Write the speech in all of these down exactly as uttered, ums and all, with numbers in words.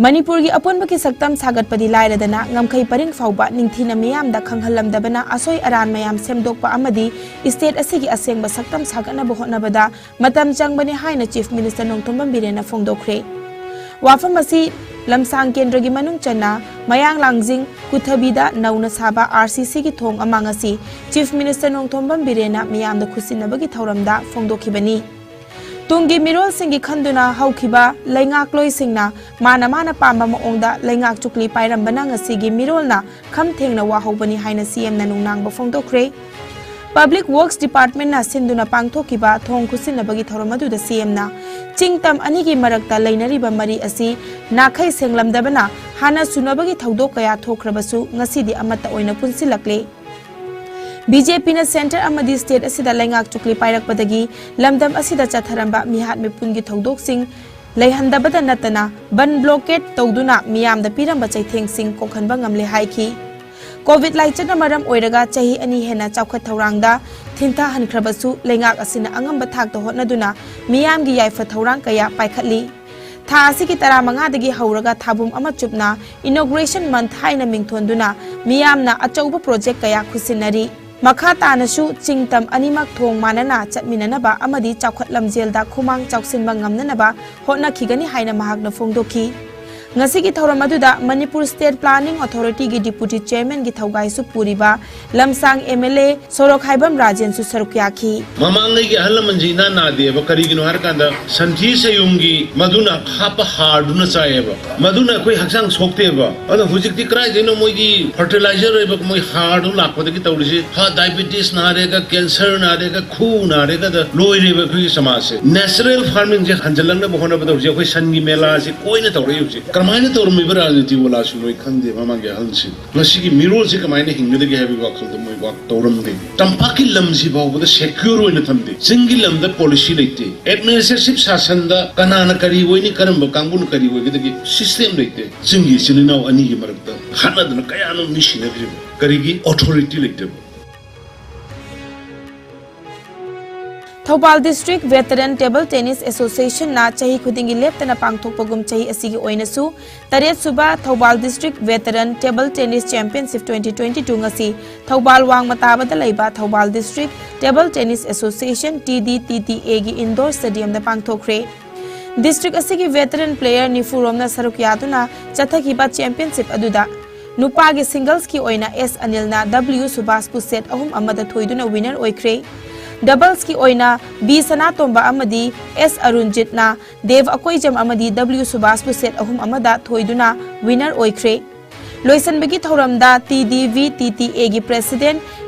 ꯃꯅꯤꯄꯨꯔꯒꯤ ꯑꯄꯨꯟꯕꯒꯤ ꯁꯛꯇꯝ ꯁꯥꯒꯠꯄꯗꯤ ꯂꯥꯏꯔꯗꯅ, ꯉꯝꯈꯩ ꯄꯔꯤꯡ ꯐꯥꯎꯕ ꯅꯤꯡꯊꯤꯅ ꯃꯤꯌꯥꯝꯗ ꯈꯪꯍꯜꯂꯝꯗꯕꯅ ꯑꯁꯣꯏ ꯑꯔꯥꯟ ꯃꯌꯥꯝ ꯁꯦꯝꯗꯣꯛꯄ ꯑꯃꯗꯤ state ꯑꯁꯤꯒꯤ ꯑꯁꯦꯡꯕ ꯁꯛꯇꯝ ꯁꯥꯒꯠꯅꯕ ꯍꯣꯠꯅꯕꯗ ꯃꯇꯝ ꯆꯪꯕꯅꯤ ꯍꯥꯏꯅ Chief Minister ꯅꯣꯡꯊꯣꯝꯕꯝ ꯕꯤꯔꯦꯟꯅ ꯐꯣꯡꯗꯣꯛꯈ꯭ꯔꯦ꯫ ꯋꯥꯐꯝ ꯑꯁꯤ ꯂꯝꯁꯥꯡ ꯀꯦꯟꯗ꯭ꯔꯒꯤ ꯃꯅꯨꯡ ꯆꯟꯅ ꯃꯌꯥꯡ ꯂꯥꯡꯖꯤꯡ ꯀꯨꯊꯕꯤꯗ ꯅꯧꯅ ꯁꯥꯕ RCCꯒꯤ ꯊꯣꯡ ꯑꯃ ꯉꯁꯤ Chief Minister ꯅꯣꯡꯊꯣꯝꯕꯝ ꯕꯤꯔꯦꯟꯅ ꯃꯤꯌꯥꯝꯗ ꯈꯨꯠꯁꯤꯟꯅꯕꯒꯤ ꯊꯧꯔꯝꯗ ꯐꯣꯡꯗꯣꯛꯈꯤꯕꯅꯤ꯫ ꯇꯨꯡꯒꯤ ꯃꯤꯔꯣꯜꯁꯤꯡꯒꯤ ꯈꯟꯗꯨꯅ ꯍꯧꯈꯤꯕ ꯂꯩꯉꯥꯛꯂꯣꯏꯁꯤꯡꯅ ꯃꯥꯅ ꯃꯥꯅ ꯄꯥꯝꯕ ꯃꯑꯣꯡꯗ ꯂꯩꯉꯥꯛ ꯆꯨꯛꯂꯤ ꯄꯥꯏꯔꯝꯕꯅ ꯉꯁꯤꯒꯤ ꯃꯤꯔꯣꯜꯅ ꯈꯝ ꯊꯦꯡꯅ ꯋꯥꯍꯧꯕꯅꯤ ꯍꯥꯏꯅ CMꯅ ꯅꯨꯡꯅꯥꯡꯕ ꯐꯣꯡꯗꯣꯛꯈ꯭ꯔꯦ꯫ Public Works Departmentꯅ ꯁꯤꯟꯗꯨꯅ ꯄꯥꯡꯊꯣꯛꯈꯤꯕ ꯊꯣꯡ ꯈꯨꯠꯁꯤꯟꯅꯕꯒꯤ ꯊꯧꯔꯝ ꯑꯗꯨꯗ CMꯅ ꯆꯤꯡ ꯇꯝ ꯑꯅꯤꯒꯤ ꯃꯔꯛꯇ ꯂꯩꯅꯔꯤꯕ ꯃꯔꯤ ꯑꯁꯤ ꯅꯥꯈꯩ ꯁꯦꯡꯂꯝꯗꯕꯅ ꯍꯥꯟꯅ ꯁꯨꯅꯕꯒꯤ ꯊꯧꯗꯣꯛ ꯀꯌꯥ ꯊꯣꯛꯈ꯭ꯔꯕꯁꯨ ꯉꯁꯤꯗꯤ ꯑꯃꯠꯇ ꯑꯣꯏꯅ ꯄꯨꯟꯁꯤꯜꯂꯛꯂꯦ꯫ BJPꯅ centre ꯑꯃꯗꯤ state ꯑꯁꯤꯗ ꯂꯩꯉꯥꯛ ꯆꯨꯛꯂꯤ ꯄꯥꯏꯔꯛꯄꯗꯒꯤ ꯂꯝꯗꯝ ꯑꯁꯤꯗ ꯆꯠꯊꯔꯝꯕ ꯃꯤꯍꯥꯠ ꯃꯤꯄꯨꯟꯒꯤ ꯊꯧꯗꯣꯛꯁꯤꯡ ꯂꯩꯍꯟꯗꯕꯗ ꯅꯠꯇꯅ ꯕꯟ blockade ꯇꯧꯗꯨꯅ ꯃꯤꯌꯥꯝꯗ ꯄꯤꯔꯝꯕ ꯆꯩꯊꯦꯡꯁꯤꯡ ꯀꯣꯛꯍꯟꯕ ꯉꯝꯂꯦ ꯍꯥꯏꯈꯤ꯫ COVID ꯂꯥꯏꯆꯠꯅ ꯃꯔꯝ ꯑꯣꯏꯔꯒ ꯆꯍꯤ ꯑꯅꯤ ꯍꯦꯟꯅ ꯆꯥꯎꯈꯠ ꯊꯧꯔꯥꯡꯗ ꯊꯤꯟꯊꯍꯟꯈ꯭ꯔꯕꯁꯨ ꯂꯩꯉꯥꯛ ꯑꯁꯤꯅ ꯑꯉꯝꯕ ꯊꯥꯛꯇ ꯍꯣꯠꯅꯗꯨꯅ ꯃꯤꯌꯥꯝꯒꯤ ꯌꯥꯏꯐ ꯊꯧꯔꯥꯡ ꯀꯌꯥ ꯄꯥꯏꯈꯠꯂꯤ꯫ ꯊꯥ ꯑꯁꯤꯒꯤ ꯇꯔꯥꯃꯉꯥꯗꯒꯤ ꯍꯧꯔꯒ ꯊꯥꯕꯨꯝ ꯑꯃ ꯆꯨꯞꯅ inauguration month ꯍꯥꯏꯅ ꯃꯤꯡꯊꯣꯟꯗꯨꯅ ꯃꯤꯌꯥꯝꯅ ꯑꯆꯧꯕ project ꯀꯌꯥ ꯈꯨꯠꯁꯤꯟꯅꯔꯤ꯫ ꯃꯈꯥ ꯇꯥꯅꯁꯨ ꯆꯤꯡ ꯇꯝ ꯑꯅꯤꯃꯛ ꯊꯣꯡ ꯃꯥꯟꯅꯅ ꯆꯠꯃꯤꯟꯅꯅꯕ ꯑꯃꯗꯤ ꯆꯥꯎꯈꯠ ꯂꯝꯖꯦꯜꯗ ꯈꯨꯃꯥꯡ ꯆꯥꯎꯁꯤꯟꯕ ꯉꯝꯅꯅꯕ ꯍꯣꯠꯅꯈꯤꯒꯅꯤ ꯍꯥꯏꯅ ꯃꯍꯥꯛꯅ ꯐꯣꯡꯗꯣꯛꯈꯤ꯫ ꯉꯁꯤꯒꯤ ꯊꯧꯔꯝ ꯑꯗꯨꯗ ꯃꯅꯤꯄꯨꯔ State Planning Authorityꯒꯤ Deputy Chairmanꯒꯤ ꯊꯧꯒꯥꯏꯁꯨ ꯄꯨꯔꯤꯕ ꯂꯝꯁꯥꯡ MLA ꯁꯣꯔꯣꯛ ꯍꯥꯏꯕꯝ ꯔꯥꯖꯦꯟꯁꯨ ꯁꯔꯨꯛ ꯌꯥꯈꯤ꯫ ꯃꯃꯥꯡꯉꯩꯒꯤ ꯑꯍꯜ ꯂꯃꯟꯁꯤ ꯏꯅꯥ ꯅꯥꯗꯦꯕ꯫ ꯀꯔꯤꯒꯤꯅꯣ ꯍꯥꯏꯔꯀꯥꯟꯗ ꯁꯟꯊꯤ ꯁꯌꯨꯡꯒꯤ ꯃꯗꯨꯅ ꯍꯥꯞꯄ ꯍꯥꯔꯗꯨꯅ ꯆꯥꯏꯌꯦꯕ꯫ ꯃꯗꯨꯅ ꯑꯩꯈꯣꯏ ꯍꯛꯆꯥꯡ ꯁꯣꯛꯇꯦꯕ꯫ ꯑꯗꯣ ꯍꯧꯖꯤꯛꯇꯤ ꯀꯗꯥꯏꯗꯩꯅꯣ ꯃꯣꯏꯒꯤ fertilizer ꯑꯣꯏꯕ ꯃꯣꯏ ꯍꯥꯔꯗꯨ ꯂꯥꯛꯄꯗꯒꯤ ꯇꯧꯔꯤꯁꯤ꯫ ꯍꯥ, diabetes ꯅꯥꯔꯦꯒ, cancer ꯅꯥꯔꯦꯒ, ꯈꯨ ꯅꯥꯔꯦꯒ ꯂꯣꯏꯔꯦꯕ ꯑꯩꯈꯣꯏꯒꯤ ꯁꯃꯥꯖꯁꯦ꯫ Natural farmingꯁꯦ ꯍꯟꯖꯤꯜꯂꯛꯅꯕ ꯍꯣꯠꯅꯕꯗ ꯍꯧꯖꯤꯛ ꯑꯩꯈꯣꯏ ꯁꯟꯒꯤ ꯃꯦꯂꯥꯁꯤ ꯀꯣꯏꯅ ꯇꯧꯔꯛꯏ꯫ ꯍꯧꯖꯤꯛ ꯀꯔꯝꯍꯥꯏꯅ ꯇꯧꯔꯝꯃꯤꯕ ꯔꯥꯖꯅꯤꯇꯤ ꯋꯥꯂꯥꯁꯨ ꯂꯣꯏ ꯈꯪꯗꯦ ꯃꯃꯥꯡꯒꯤ ꯑꯍꯜꯁꯤꯡ꯫ ꯉꯁꯤꯒꯤ ꯃꯤꯔꯣꯜꯁꯤ ꯀꯃꯥꯏꯅ ꯍꯤꯡꯒꯗꯒꯦ ꯍꯥꯏꯕꯒꯤ ꯋꯥꯈꯜꯗ ꯃꯣꯏ ꯋꯥꯛ ꯇꯧꯔꯝꯗꯦ꯫ ꯇꯝꯄꯥꯛꯀꯤ ꯂꯝꯁꯤ ꯐꯥꯎꯕꯗ secure ꯑꯣꯏꯅ ꯊꯝꯗꯦ꯫ ꯆꯤꯡꯒꯤ ꯂꯝꯗ policy ꯂꯩꯇꯦ꯫ Administrative ꯁꯥꯁꯟꯗ ꯀꯅꯥꯅ ꯀꯔꯤ ꯑꯣꯏꯅꯤ, ꯀꯔꯝꯕ ꯀꯥꯡꯕꯨꯅ ꯀꯔꯤ ꯑꯣꯏꯒꯗꯒꯦ system ꯂꯩꯇꯦ꯫ ꯆꯤꯡꯒꯤ ꯏꯆꯤꯜ ꯏꯅꯥꯎ ꯑꯅꯤꯒꯤ ꯃꯔꯛꯇ ꯈꯠꯅꯗꯅ ꯀꯌꯥꯅꯣ ꯃꯤ ꯁꯤꯅꯈ꯭ꯔꯤꯕ꯫ ꯀꯔꯤꯒꯤ authority ꯂꯩꯇꯕ? Thoubal District Veteran Table Tennis Association ꯅ ꯆꯍꯤ ꯈꯨꯗꯤꯡꯒꯤ ꯂꯦꯞꯇꯅ ꯄꯥꯡꯊꯣꯛꯄꯒꯨꯝ ꯆꯍꯤ ꯑꯁꯤꯒꯤ ꯑꯣꯏꯅꯁꯨ ꯇꯔꯦꯠ ꯁꯨꯕ Thoubal District Veteran Table Tennis Championship twenty twenty-two ꯉꯁꯤ ꯊꯧꯕꯥꯜ ꯋꯥꯡꯃ ꯇꯥꯕꯗ ꯂꯩꯕ Thoubal District Table Tennis Association, T D T T A ꯒꯤ indoor stadium ꯗ ꯄꯥꯡꯊꯣꯛꯈ꯭ꯔꯦ꯫ District ꯑꯁꯤꯒꯤ veteran player ꯅꯤꯐꯨ ꯔꯣꯝꯅ ꯁꯔꯨꯛ ꯌꯥꯗꯨꯅ ꯆꯠꯊꯈꯤꯕ championship ꯑꯗꯨꯗ ꯅꯨꯄꯥꯒꯤ singles ꯀꯤ ꯑꯣꯏꯅ S ꯑꯅꯤꯜꯅ W ꯁꯨꯕꯥꯁꯄꯨ set ꯑꯍꯨꯝ ꯑꯃꯗ ꯊꯣꯏꯗꯨꯅ winner ꯑꯣꯏꯈ꯭ꯔꯦ꯫ Doubles ꯀꯤ ꯑꯣꯏꯅ B ꯁꯅꯥꯇꯣꯝꯕ ꯑꯃꯗꯤ S ꯑꯔꯨꯟꯖꯤꯠꯅ ꯗꯦꯕ ꯑꯀꯣꯏꯖꯝ ꯑꯃꯗꯤ W ꯁꯨꯕꯥꯁꯄꯨ set ꯑꯍꯨꯝ ꯑꯃꯗ ꯊꯣꯏꯗꯨꯅ winner ꯑꯣꯏꯈ꯭ꯔꯦ꯫ ꯂꯣꯏꯁꯤꯟꯕꯒꯤ ꯊꯧꯔꯝꯗ T D V T T A ꯒꯤ President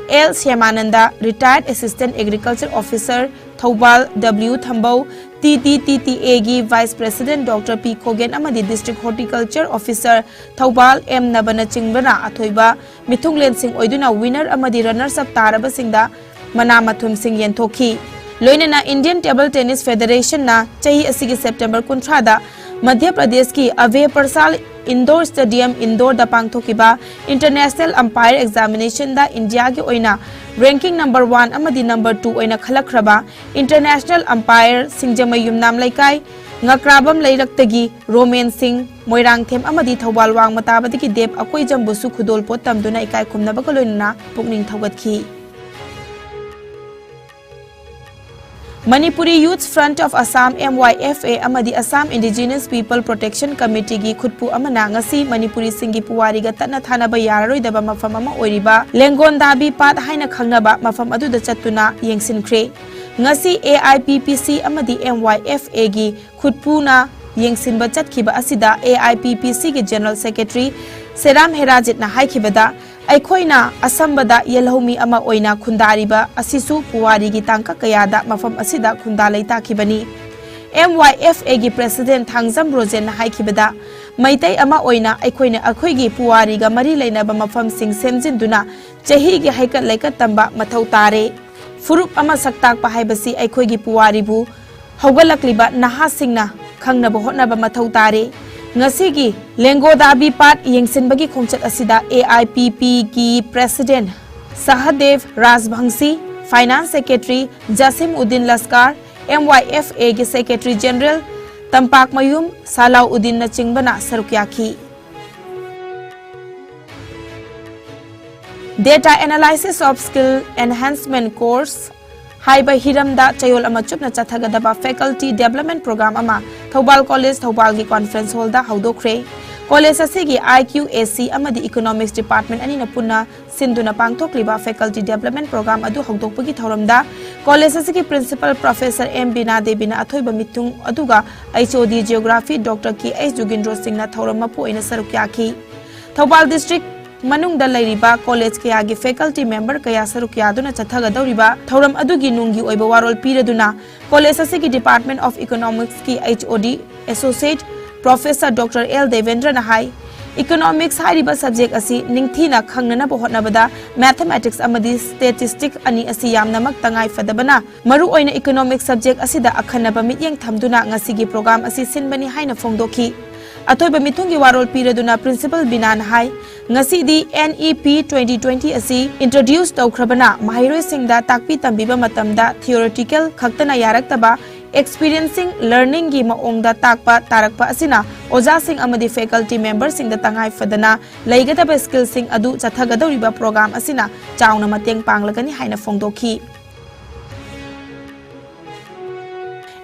L ꯁ꯭ꯌꯥꯃꯥꯅꯟꯗ, Retired Assistant Agriculture Officer, Thoubal W ꯊꯝꯕꯧ, T D T T A ꯒꯤ Vice President Doctor P ꯈꯣꯒꯦꯟ ꯑꯃꯗꯤ District Horticulture Officer, Thoubal M ꯅꯕꯅꯆꯤꯡꯕꯅ ꯑꯊꯣꯏꯕ ꯃꯤꯊꯨꯡꯂꯦꯟꯁꯤꯡ ꯑꯣꯏꯗꯨꯅ winner ꯑꯃꯗꯤ runners up ꯇꯥꯔꯕꯁꯤꯡꯗ ꯃꯅꯥ ꯃꯊꯨꯝꯁꯤꯡ ꯌꯦꯟꯊꯣꯛꯈꯤ꯫ ꯂꯣꯏꯅꯅ Indian Table Tennis Federation ꯅ ꯆꯍꯤ ꯑꯁꯤꯒꯤ September ꯀꯨꯟꯊ꯭ꯔꯥꯗ ꯃꯙ꯭ꯌ ꯄ꯭ꯔꯗꯦꯁꯀꯤ ꯑꯚꯦ ꯄꯔꯁꯥꯜ Indoor Stadium, ꯏꯟꯗꯣꯔꯗ ꯄꯥꯡꯊꯣꯛꯈꯤꯕ International Umpire Examination ꯗ ꯏꯟꯗꯤꯌꯥꯒꯤ ꯑꯣꯏꯅ ranking number one ꯑꯃꯗꯤ number two ꯑꯣꯏꯅ ꯈꯜꯂꯛꯈ꯭ꯔꯕ international umpire ꯁꯤꯡꯖꯃꯩ ꯌꯨꯝꯅꯥꯝ ꯂꯩꯀꯥꯏ, ꯉꯀ꯭ꯔꯥꯕꯝ ꯂꯩꯔꯛꯇꯒꯤ ꯔꯣꯃꯦꯟ ꯁꯤꯡ, ꯃꯣꯏꯔꯥꯡꯊꯦꯝ ꯑꯃꯗꯤ ꯊꯧꯕꯥꯜ ꯋꯥꯡꯃ ꯇꯥꯕꯗꯒꯤ ꯗꯦꯕ ꯑꯀꯣꯏꯖꯝꯕꯨꯁꯨ ꯈꯨꯗꯣꯜꯄꯣꯠ ꯇꯝꯗꯨꯅ ꯏꯀꯥꯏ ꯈꯨꯝꯅꯕꯒ ꯂꯣꯏꯅꯅ ꯄꯨꯛꯅꯤꯡ ꯊꯧꯒꯠꯈꯤ꯫ Manipuri Youth Front of Assam, M Y F A, ꯑꯃꯗꯤ Assam Indigenous People Protection Committee ꯒꯤ ꯈꯨꯠꯄꯨ ꯑꯃꯅ ꯉꯁꯤ ꯃꯅꯤꯄꯨꯔꯤꯁꯤꯡꯒꯤ ꯄꯨꯋꯥꯔꯤꯒ ꯇꯠꯅ ꯊꯥꯅꯕ ꯌꯥꯔꯔꯣꯏꯗꯕ ꯃꯐꯝ ꯑꯃ ꯑꯣꯏꯔꯤꯕ ꯂꯦꯡꯒꯣꯟꯗꯥꯕꯤ ꯄꯥꯠ ꯍꯥꯏꯅ ꯈꯪꯅꯕ ꯃꯐꯝ ꯑꯗꯨꯗ ꯆꯠꯇꯨꯅ ꯌꯦꯡꯁꯤꯟꯈ꯭ꯔꯦ꯫ ꯉꯁꯤ A I P P C ꯑꯃꯗꯤ M Y F A ꯒꯤ ꯈꯨꯠꯄꯨꯅ ꯌꯦꯡꯁꯤꯟꯕ ꯆꯠꯈꯤꯕ ꯑꯁꯤꯗ A I P P C ꯒꯤ General Secretary ꯁꯦꯔꯥꯝ ꯍꯦꯔꯥꯖꯤꯠꯅ ꯍꯥꯏꯈꯤꯕꯗ, ꯑꯩꯈꯣꯏꯅ ꯑꯁꯝꯕꯗ ꯌꯦꯜꯍꯧꯃꯤ ꯑꯃ ꯑꯣꯏꯅ ꯈꯨꯟꯗꯥꯔꯤꯕ ꯑꯁꯤꯁꯨ ꯄꯨꯋꯥꯔꯤꯒꯤ ꯇꯥꯡꯀꯛ ꯀꯌꯥꯗ ꯃꯐꯝ ꯑꯁꯤꯗ ꯈꯨꯟꯗꯥ ꯂꯩꯇꯥꯈꯤꯕꯅꯤ꯫ M Y F A ꯒꯤ President ꯊꯥꯡꯖꯝ ꯔꯣꯖꯦꯟꯅ ꯍꯥꯏꯈꯤꯕꯗ, ꯃꯩꯇꯩ ꯑꯃ ꯑꯣꯏꯅ ꯑꯩꯈꯣꯏꯅ ꯑꯩꯈꯣꯏꯒꯤ ꯄꯨꯋꯥꯔꯤꯒ ꯃꯔꯤ ꯂꯩꯅꯕ ꯃꯐꯝꯁꯤꯡ ꯁꯦꯝꯖꯤꯟꯗꯨꯅ ꯆꯍꯤꯒꯤ ꯍꯩꯀꯠ ꯂꯩꯀꯠ ꯇꯝꯕ ꯃꯊꯧ ꯇꯥꯔꯦ꯫ ꯐꯨꯔꯨꯞ ꯑꯃ ꯁꯛꯇꯥꯛꯄ ꯍꯥꯏꯕꯁꯤ ꯑꯩꯈꯣꯏꯒꯤ ꯄꯨꯋꯥꯔꯤꯕꯨ ꯍꯧꯒꯠꯂꯛꯂꯤꯕ ꯅꯍꯥꯁꯤꯡꯅ ꯈꯪꯅꯕ ꯍꯣꯠꯅꯕ ꯃꯊꯧ ꯇꯥꯔꯦ꯫ ꯉꯁꯤꯒꯤ ꯂꯦꯡꯒꯣꯗꯥꯕꯤ ꯄꯥꯠ ꯌꯦꯡꯁꯤꯟꯕꯒꯤ ꯈꯣꯡꯆꯠ ꯑꯁꯤꯗ A I P P ꯒꯤ President ꯁꯍꯗꯦꯕ ꯔꯥꯖꯚꯪꯁꯤ, Finance Secretary Jasim Uddin Laskar, M Y F Aꯒꯤ Secretary General ꯇꯝꯄꯥꯛꯃꯌꯨꯝ ꯁꯂꯥꯎ ꯎꯗꯤꯟꯅꯆꯤꯡꯕꯅ ꯁꯔꯨꯛ ꯌꯥꯈꯤ꯫ Data Analysis of Skill Enhancement Course ꯍꯥꯏꯕ ꯍꯤꯔꯝꯗ ꯆꯌꯣꯜ ꯑꯃ ꯆꯨꯞꯅ ꯆꯠꯊꯒꯗꯕ Faculty Development Program ꯑꯃ ꯊꯧꯕꯥꯜ College ꯊꯧꯕꯥꯜꯒꯤ Conference Hallꯗ ꯍꯧꯗꯣꯛꯈ꯭ꯔꯦ꯫ College ꯑꯁꯤꯒꯤ I Q A C ꯑꯃꯗꯤ Economics Department ꯑꯅꯤꯅ ꯄꯨꯟꯅ ꯁꯤꯟꯗꯨꯅ ꯄꯥꯡꯊꯣꯛꯂꯤꯕ Faculty Development Program ꯑꯗꯨ ꯍꯧꯗꯣꯛꯄꯒꯤ ꯊꯧꯔꯝꯗ college ꯑꯁꯤꯒꯤ Principal Professor M ꯕꯤꯅꯥ ꯗꯦꯕꯤꯅ ꯑꯊꯣꯏꯕ ꯃꯤꯊꯨꯡ ꯑꯗꯨꯒ H O D Geography Doctor K H ꯖꯨꯒꯤꯟꯗ꯭ꯔꯣ ꯁꯤꯡꯅ ꯊꯧꯔꯝ ꯃꯄꯨ ꯑꯣꯏꯅ ꯁꯔꯨꯛ ꯌꯥꯈꯤ꯫ ꯊꯧꯕꯥꯜ District ꯃꯅꯨꯡꯗ ꯂꯩꯔꯤꯕ college ꯀꯌꯥꯒꯤ faculty member ꯀꯌꯥ ꯁꯔꯨꯛ ꯌꯥꯗꯨꯅ ꯆꯠꯊꯒꯗꯧꯔꯤꯕ ꯊꯧꯔꯝ ꯑꯗꯨꯒꯤ ꯅꯨꯡꯒꯤ ꯑꯣꯏꯕ ꯋꯥꯔꯣꯜ ꯄꯤꯔꯗꯨꯅ college ꯑꯁꯤꯒꯤ Department of Economicsꯀꯤ H O D Associate Professor Doctor L ꯗꯦꯕꯦꯟꯗ꯭ꯔꯅ high, Economics ꯍꯥꯏꯔꯤꯕ subject ꯑꯁꯤ ꯅꯤꯡꯊꯤꯅ ꯈꯪꯅꯅꯕ ꯍꯣꯠꯅꯕꯗ Mathematics ꯑꯃꯗꯤ Statistics ꯑꯅꯤ ꯑꯁꯤ ꯌꯥꯝꯅꯃꯛ ꯇꯉꯥꯏ ꯐꯗꯕꯅ, ꯃꯔꯨꯑꯣꯏꯅ Economics subject ꯑꯁꯤꯗ ꯑꯈꯟꯅꯕ ꯃꯤꯠꯌꯦꯡ ꯊꯝꯗꯨꯅ ꯉꯁꯤꯒꯤ program ꯑꯁꯤ ꯁꯤꯟꯕꯅꯤ ꯍꯥꯏꯅ ꯐꯣꯡꯗꯣꯛꯈꯤ꯫ ꯑꯊꯣꯏꯕ ꯃꯤꯊꯨꯡꯒꯤ ꯋꯥꯔꯣꯜ ꯄꯤꯔꯗꯨꯅ Principal ꯕꯤꯅꯥꯅ ꯍꯥꯏ, ꯉꯁꯤꯗꯤ N E P twenty twenty ꯑꯁꯤ introduce ꯇꯧꯈ꯭ꯔꯕꯅ ꯃꯍꯩꯔꯣꯏꯁꯤꯡꯗ ꯇꯥꯛꯄꯤ ꯇꯝꯕꯤꯕ ꯃꯇꯝꯗ theoretical ꯈꯛꯇꯅ ꯌꯥꯔꯛꯇꯕ, experiencing learningꯒꯤ ꯃꯑꯣꯡꯗ ꯇꯥꯛꯄ ꯇꯥꯔꯛꯄ ꯑꯁꯤꯅ ꯑꯣꯖꯥꯁꯤꯡ ꯑꯃꯗꯤ faculty memberꯁꯤꯡꯗ ꯇꯉꯥꯏ ꯐꯗꯅ ꯂꯩꯒꯗꯕ skillꯁꯤꯡ ꯑꯗꯨ ꯆꯠꯊꯒꯗꯧꯔꯤꯕ program ꯑꯁꯤꯅ ꯆꯥꯎꯅ ꯃꯇꯦꯡ ꯄꯥꯡꯂꯒꯅꯤ ꯍꯥꯏꯅ ꯐꯣꯡꯗꯣꯛꯈꯤ꯫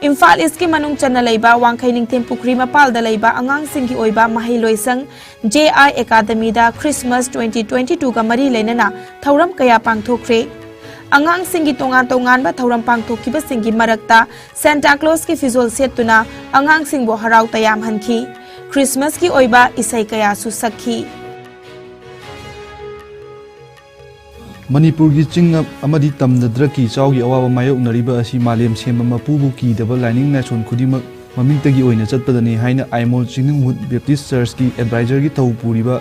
ꯏꯝꯐꯥꯜ Eastꯀꯤ ꯃꯅꯨꯡ ꯆꯟꯅ ꯂꯩꯕ ꯋꯥꯡꯈꯩ ꯅꯤꯡꯊꯦꯝ ꯄꯨꯈ꯭ꯔꯤ ꯃꯄꯥꯜꯗ ꯂꯩꯕ ꯑꯉꯥꯡꯁꯤꯡꯒꯤ ꯑꯣꯏꯕ ꯃꯍꯩ ꯂꯣꯏꯁꯪ J I Academyꯗ Christmas twenty twenty twoꯒ ꯃꯔꯤ ꯂꯩꯅꯅ ꯊꯧꯔꯝ ꯀꯌꯥ ꯄꯥꯡꯊꯣꯛꯈ꯭ꯔꯦ꯫ ꯑꯉꯥꯡꯁꯤꯡꯒꯤ ꯇꯣꯉꯥꯟ ꯇꯣꯉꯥꯟꯕ ꯊꯧꯔꯝ ꯄꯥꯡꯊꯣꯛꯈꯤꯕꯁꯤꯡꯒꯤ ꯃꯔꯛꯇ Santa Clausꯀꯤ ꯐꯤꯖꯣꯜ ꯁꯦꯠꯇꯨꯅ ꯑꯉꯥꯡꯁꯤꯡꯕꯨ ꯍꯔꯥꯎ ꯇꯌꯥꯝꯍꯟꯈꯤ꯫ Christmasꯀꯤ ꯑꯣꯏꯕ ꯏꯁꯩ ꯀꯌꯥꯁꯨ ꯁꯛꯈꯤ꯫ ꯃꯅꯤꯄꯨꯔꯒꯤ ꯆꯤꯡ ꯑꯃꯗꯤ ꯇꯝꯗ drugꯀꯤ ꯏꯆꯥꯎꯒꯤ ꯑꯋꯥꯕ ꯃꯥꯌꯣꯛꯅꯔꯤꯕ ꯑꯁꯤ ꯃꯥꯂꯦꯝ ꯁꯦꯝꯕ ꯃꯄꯨꯕꯨ ꯀꯤꯗꯕ ꯂꯥꯏꯅꯤꯡ ꯂꯥꯏꯁꯣꯟ ꯈꯨꯗꯤꯡꯃꯛ ꯃꯃꯤꯡꯇꯒꯤ ꯑꯣꯏꯅ ꯆꯠꯄꯗꯅꯤ ꯍꯥꯏꯅ ꯑꯥꯏꯃꯣꯜ ꯆꯤꯡꯅꯨꯡꯍꯨꯠ Baptist Churchꯀꯤ advisorꯒꯤ ꯊꯧ ꯄꯨꯔꯤꯕ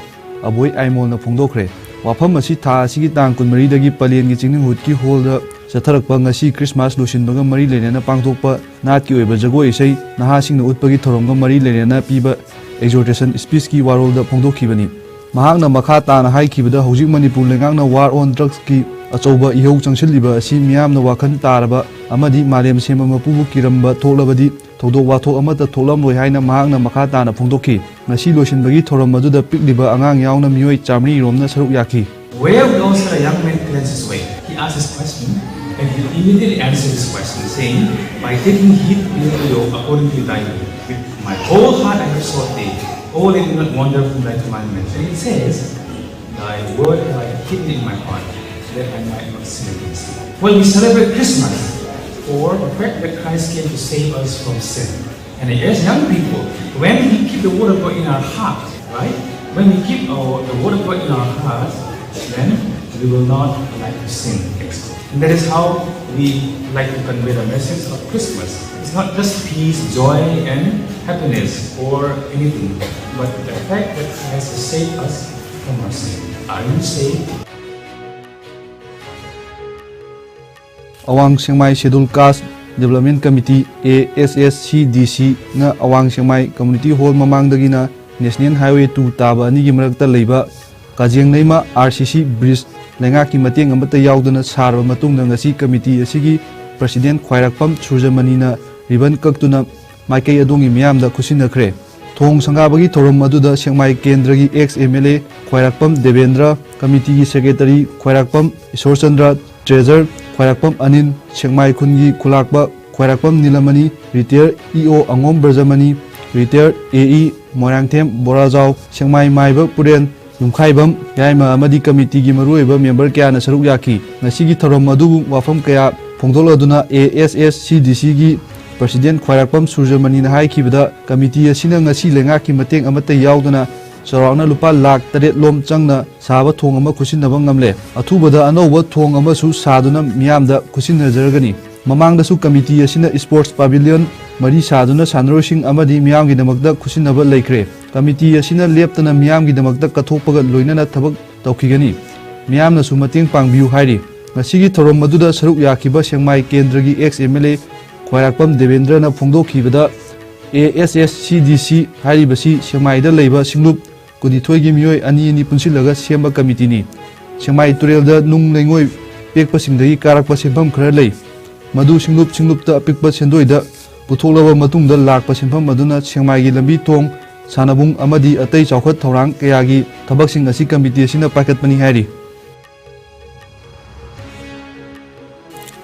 ꯑꯕꯣꯏ ꯑꯥꯏꯃꯣꯜꯅ ꯐꯣꯡꯗꯣꯛꯈ꯭ꯔꯦ꯫ ꯋꯥꯐꯝ ꯑꯁꯤ ꯊꯥ ꯑꯁꯤꯒꯤ ꯇꯥꯡ ꯀꯨꯟꯃꯔꯤꯗꯒꯤ ꯄꯂꯦꯟꯒꯤ ꯆꯤꯡꯅꯨꯡꯍꯨꯠꯀꯤ hallꯗ ꯆꯠꯊꯔꯛꯄ ꯉꯁꯤ Christmas ꯂꯣꯏꯁꯤꯟꯕꯒ ꯃꯔꯤ ꯂꯩꯅꯅ ꯄꯥꯡꯊꯣꯛꯄ ꯅꯥꯠꯀꯤ ꯑꯣꯏꯕ ꯖꯒꯣꯏ ꯏꯁꯩ, ꯅꯍꯥꯁꯤꯡꯅ ꯎꯠꯄꯒꯤ ꯊꯧꯔꯝꯒ ꯃꯔꯤ ꯂꯩꯅꯅ ꯄꯤꯕ exhortation speechꯀꯤ ꯋꯥꯔꯣꯜꯗ ꯐꯣꯡꯗꯣꯛꯈꯤꯕꯅꯤ꯫ ꯃꯍꯥꯛꯅ ꯃꯈꯥ ꯇꯥꯅ ꯍꯥꯏꯈꯤꯕꯗ, ꯍꯧꯖꯤꯛ ꯃꯅꯤꯄꯨꯔ ꯂꯩꯉꯥꯛꯅ war on drugsꯀꯤ ꯑꯆꯧꯕ ꯏꯍꯧ ꯆꯪꯁꯤꯜꯂꯤꯕ ꯑꯁꯤ ꯃꯤꯌꯥꯝꯅ ꯋꯥꯈꯜ ꯇꯥꯔꯕ ꯑꯃꯗꯤ ꯃꯥꯂꯦꯝ ꯁꯦꯝꯕ ꯃꯄꯨꯕꯨ ꯀꯤꯔꯝꯕ ꯊꯣꯛꯂꯕꯗꯤ ꯊꯧꯗꯣꯛ ꯋꯥꯊꯣꯛ ꯑꯃꯠꯇ ꯊꯣꯛꯂꯝꯂꯣꯏ ꯍꯥꯏꯅ ꯃꯍꯥꯛꯅ ꯃꯈꯥ ꯇꯥꯅ ꯐꯣꯡꯗꯣꯛꯈꯤ꯫ ꯉꯁꯤ ꯂꯣꯏꯁꯤꯟꯕꯒꯤ ꯊꯧꯔꯝ ꯑꯗꯨꯗ ꯄꯤꯛꯂꯤꯕ ꯑꯉꯥꯡ ꯌꯥꯎꯅ ꯃꯤꯑꯣꯏ ꯆꯥꯃꯔꯤ ꯔꯣꯝꯅ ꯁꯔꯨꯛ ꯌꯥꯈꯤ꯫ Where goes that a young man cleanse his way? He asked this question, and he immediately answered this question, saying, "By taking heed daily, O, according to thy will. With my whole heart I have sought thee. O, let me not wander from thy commandments." And it says, "Thy word have I hidden in my heart, that I might not sin against thee." Well, we celebrate Christmas for the fact that Christ came to save us from sin. And as young people, when we keep the word of God in our heart, right? When we keep our, the word of God in our heart, then we will not like to sin. And that is how we like to convey the message of Christmas. It's not just peace, joy, and happiness or anything, but the fact that Christ has saved us from our sin. Are you saved? ꯑꯋꯥꯡ ꯁꯦꯡꯃꯥꯏ Scheduled Caste Development Committee, A S S C D C, ꯅ ꯑꯋꯥꯡ ꯁꯦꯡꯃꯥꯏ Community Hall ꯃꯃꯥꯡꯗꯒꯤꯅ National Highway two ꯇꯥꯕ ꯑꯅꯤꯒꯤ ꯃꯔꯛꯇ ꯂꯩꯕ ꯀꯥꯖꯦꯡ ꯂꯩꯃ R C C bridge ꯂꯩꯉꯥꯛꯀꯤ ꯃꯇꯦꯡ ꯑꯃꯠꯇ ꯌꯥꯎꯗꯅ ꯁꯥꯔꯕ ꯃꯇꯨꯡꯗ, ꯉꯁꯤ committee ꯑꯁꯤꯒꯤ president ꯈ꯭ꯋꯥꯏꯔꯥꯛꯄꯝ ꯁꯨꯔꯖꯃꯅꯤꯅ ribbon ꯀꯛꯇꯨꯅ ꯃꯥꯏꯀꯩ ꯑꯗꯣꯝꯒꯤ ꯃꯤꯌꯥꯝꯗ ꯈꯨꯠꯁꯤꯟꯅꯈ꯭ꯔꯦ꯫ ꯊꯣꯡ ꯁꯪꯒꯥꯕꯒꯤ ꯊꯧꯔꯝ ꯑꯗꯨꯗ ꯁꯦꯛꯃꯥꯏ ꯀꯦꯟꯗ꯭ꯔꯒꯤ ex M L A ꯈ꯭ꯋꯥꯏꯔꯥꯛꯄꯝ ꯗꯦꯕꯦꯟꯗ꯭ꯔ, committeeꯒꯤ secretary ꯈ꯭ꯋꯥꯏꯔꯥꯛꯄꯝ ꯏꯁꯣꯔꯆꯟꯗ꯭ꯔ, treasurer ꯈ꯭ꯋꯥꯏꯔꯥꯛꯄꯝ ꯑꯅꯤꯜ, ꯁꯦꯛꯃꯥꯏ ꯈꯨꯟꯒꯤ ꯈꯨꯂꯥꯛꯄ ꯈ꯭ꯋꯥꯏꯔꯥꯛꯄꯝ ꯅꯤꯂꯃꯅꯤ, retired E O ꯑꯉꯣꯝ ꯕ꯭ꯔꯖꯃꯅꯤ, retired A E Moirangthem ꯕꯣꯔꯥꯖꯥꯎ, ꯁꯦꯛꯃꯥꯏ ꯃꯥꯏꯕ ꯄꯨꯔꯦꯟ, ꯌꯨꯝꯈꯥꯏꯕꯝ ꯌꯥꯏꯃ ꯑꯃꯗꯤ committeeꯒꯤ ꯃꯔꯨꯑꯣꯏꯕ member ꯀꯌꯥꯅ ꯁꯔꯨꯛ ꯌꯥꯈꯤ꯫ ꯉꯁꯤꯒꯤ ꯊꯧꯔꯝ ꯑꯗꯨꯕꯨ ꯋꯥꯐꯝ ꯀꯌꯥ ꯐꯣꯡꯗꯣꯛꯂꯗꯨꯅ A S S C D Cꯒꯤ president ꯈ꯭ꯋꯥꯏꯔꯥꯛꯄꯝ ꯁꯨꯔꯖꯃꯅꯤꯅ ꯍꯥꯏꯈꯤꯕꯗ, committee ꯑꯁꯤꯅ ꯉꯁꯤ ꯂꯩꯉꯥꯛꯀꯤ ꯃꯇꯦꯡ ꯑꯃꯠꯇ ꯌꯥꯎꯗꯅ ꯆꯥꯎꯔꯥꯛꯅ ꯂꯨꯄꯥ ꯂꯥꯈ ꯇꯔꯦꯠ ꯂꯣꯝ ꯆꯪꯅ ꯁꯥꯕ ꯊꯣꯡ ꯑꯃ ꯈꯨꯠꯁꯤꯟꯅꯕ ꯉꯝꯂꯦ꯫ ꯑꯊꯨꯕꯗ ꯑꯅꯧꯕ ꯊꯣꯡ ꯑꯃꯁꯨ ꯁꯥꯗꯨꯅ ꯃꯤꯌꯥꯝꯗ ꯈꯨꯠꯁꯤꯟꯅꯖꯔꯒꯅꯤ꯫ ꯃꯃꯥꯡꯗꯁꯨ committee ꯑꯁꯤꯅ sports pavilion ꯃꯔꯤ ꯁꯥꯗꯨꯅ ꯁꯥꯟꯅꯔꯣꯏꯁꯤꯡ ꯑꯃꯗꯤ ꯃꯤꯌꯥꯝꯒꯤꯗꯃꯛꯇ ꯈꯨꯠꯁꯤꯟꯅꯕ ꯂꯩꯈ꯭ꯔꯦ꯫ Committee ꯑꯁꯤꯅ ꯂꯦꯞꯇꯅ ꯃꯤꯌꯥꯝꯒꯤꯗꯃꯛꯇ ꯀꯠꯊꯣꯛꯄꯒ ꯂꯣꯏꯅꯅ ꯊꯕꯛ ꯇꯧꯈꯤꯒꯅꯤ꯫ ꯃꯤꯌꯥꯝꯅꯁꯨ ꯃꯇꯦꯡ ꯄꯥꯡꯕꯤꯌꯨ ꯍꯥꯏꯔꯤ꯫ ꯉꯁꯤꯒꯤ ꯊꯧꯔꯝ ꯑꯗꯨꯗ ꯁꯔꯨꯛ ꯌꯥꯈꯤꯕ ꯁꯦꯛꯃꯥꯏ ꯀꯦꯟꯗ꯭ꯔꯒꯤ ex M L A ꯈ꯭ꯋꯥꯏꯔꯥꯛꯄꯝ ꯗꯦꯕꯦꯟꯗ꯭ꯔꯅ ꯐꯣꯡꯗꯣꯛꯈꯤꯕꯗ, A S S C D C ꯍꯥꯏꯔꯤꯕꯁꯤ ꯁꯦꯛꯃꯥꯏꯗ ꯂꯩꯕ ꯁꯤꯡꯂꯨꯞ ꯀꯨꯟꯅꯤꯊꯣꯏꯒꯤ ꯃꯤꯑꯣꯏ ꯑꯅꯤ ꯑꯅꯤ ꯄꯨꯟꯁꯤꯜꯂꯒ ꯁꯦꯝꯕ committeeꯅꯤ꯫ ꯁꯦꯛꯃꯥꯏ ꯇꯨꯔꯦꯜꯗ ꯅꯨꯡ ꯂꯩꯉꯣꯏ ꯄꯦꯛꯄꯁꯤꯡꯗꯒꯤ ꯀꯥꯔꯛꯄ ꯁꯦꯟꯐꯝ ꯈꯔ ꯂꯩ꯫ ꯃꯗꯨ ꯁꯤꯡꯂꯨꯞ ꯁꯤꯡꯂꯨꯞꯇ ꯑꯄꯤꯛꯄ ꯁꯦꯟꯗꯣꯏꯗ ꯄꯨꯊꯣꯛꯂꯕ ꯃꯇꯨꯡꯗ ꯂꯥꯛꯄ ꯁꯦꯟꯐꯝ ꯑꯗꯨꯅ ꯁꯦꯛꯃꯥꯏꯒꯤ ꯂꯝꯕꯤ ꯊꯣꯡ, ꯁꯥꯟꯅꯕꯨꯡ ꯑꯃꯗꯤ ꯑꯇꯩ ꯆꯥꯎꯈꯠ ꯊꯧꯔꯥꯡ ꯀꯌꯥꯒꯤ ꯊꯕꯛꯁꯤꯡ ꯑꯁꯤ ꯀꯃꯤꯇꯤ ꯑꯁꯤꯅ ꯄꯥꯏꯈꯠꯄꯅꯤ ꯍꯥꯏꯔꯤ꯫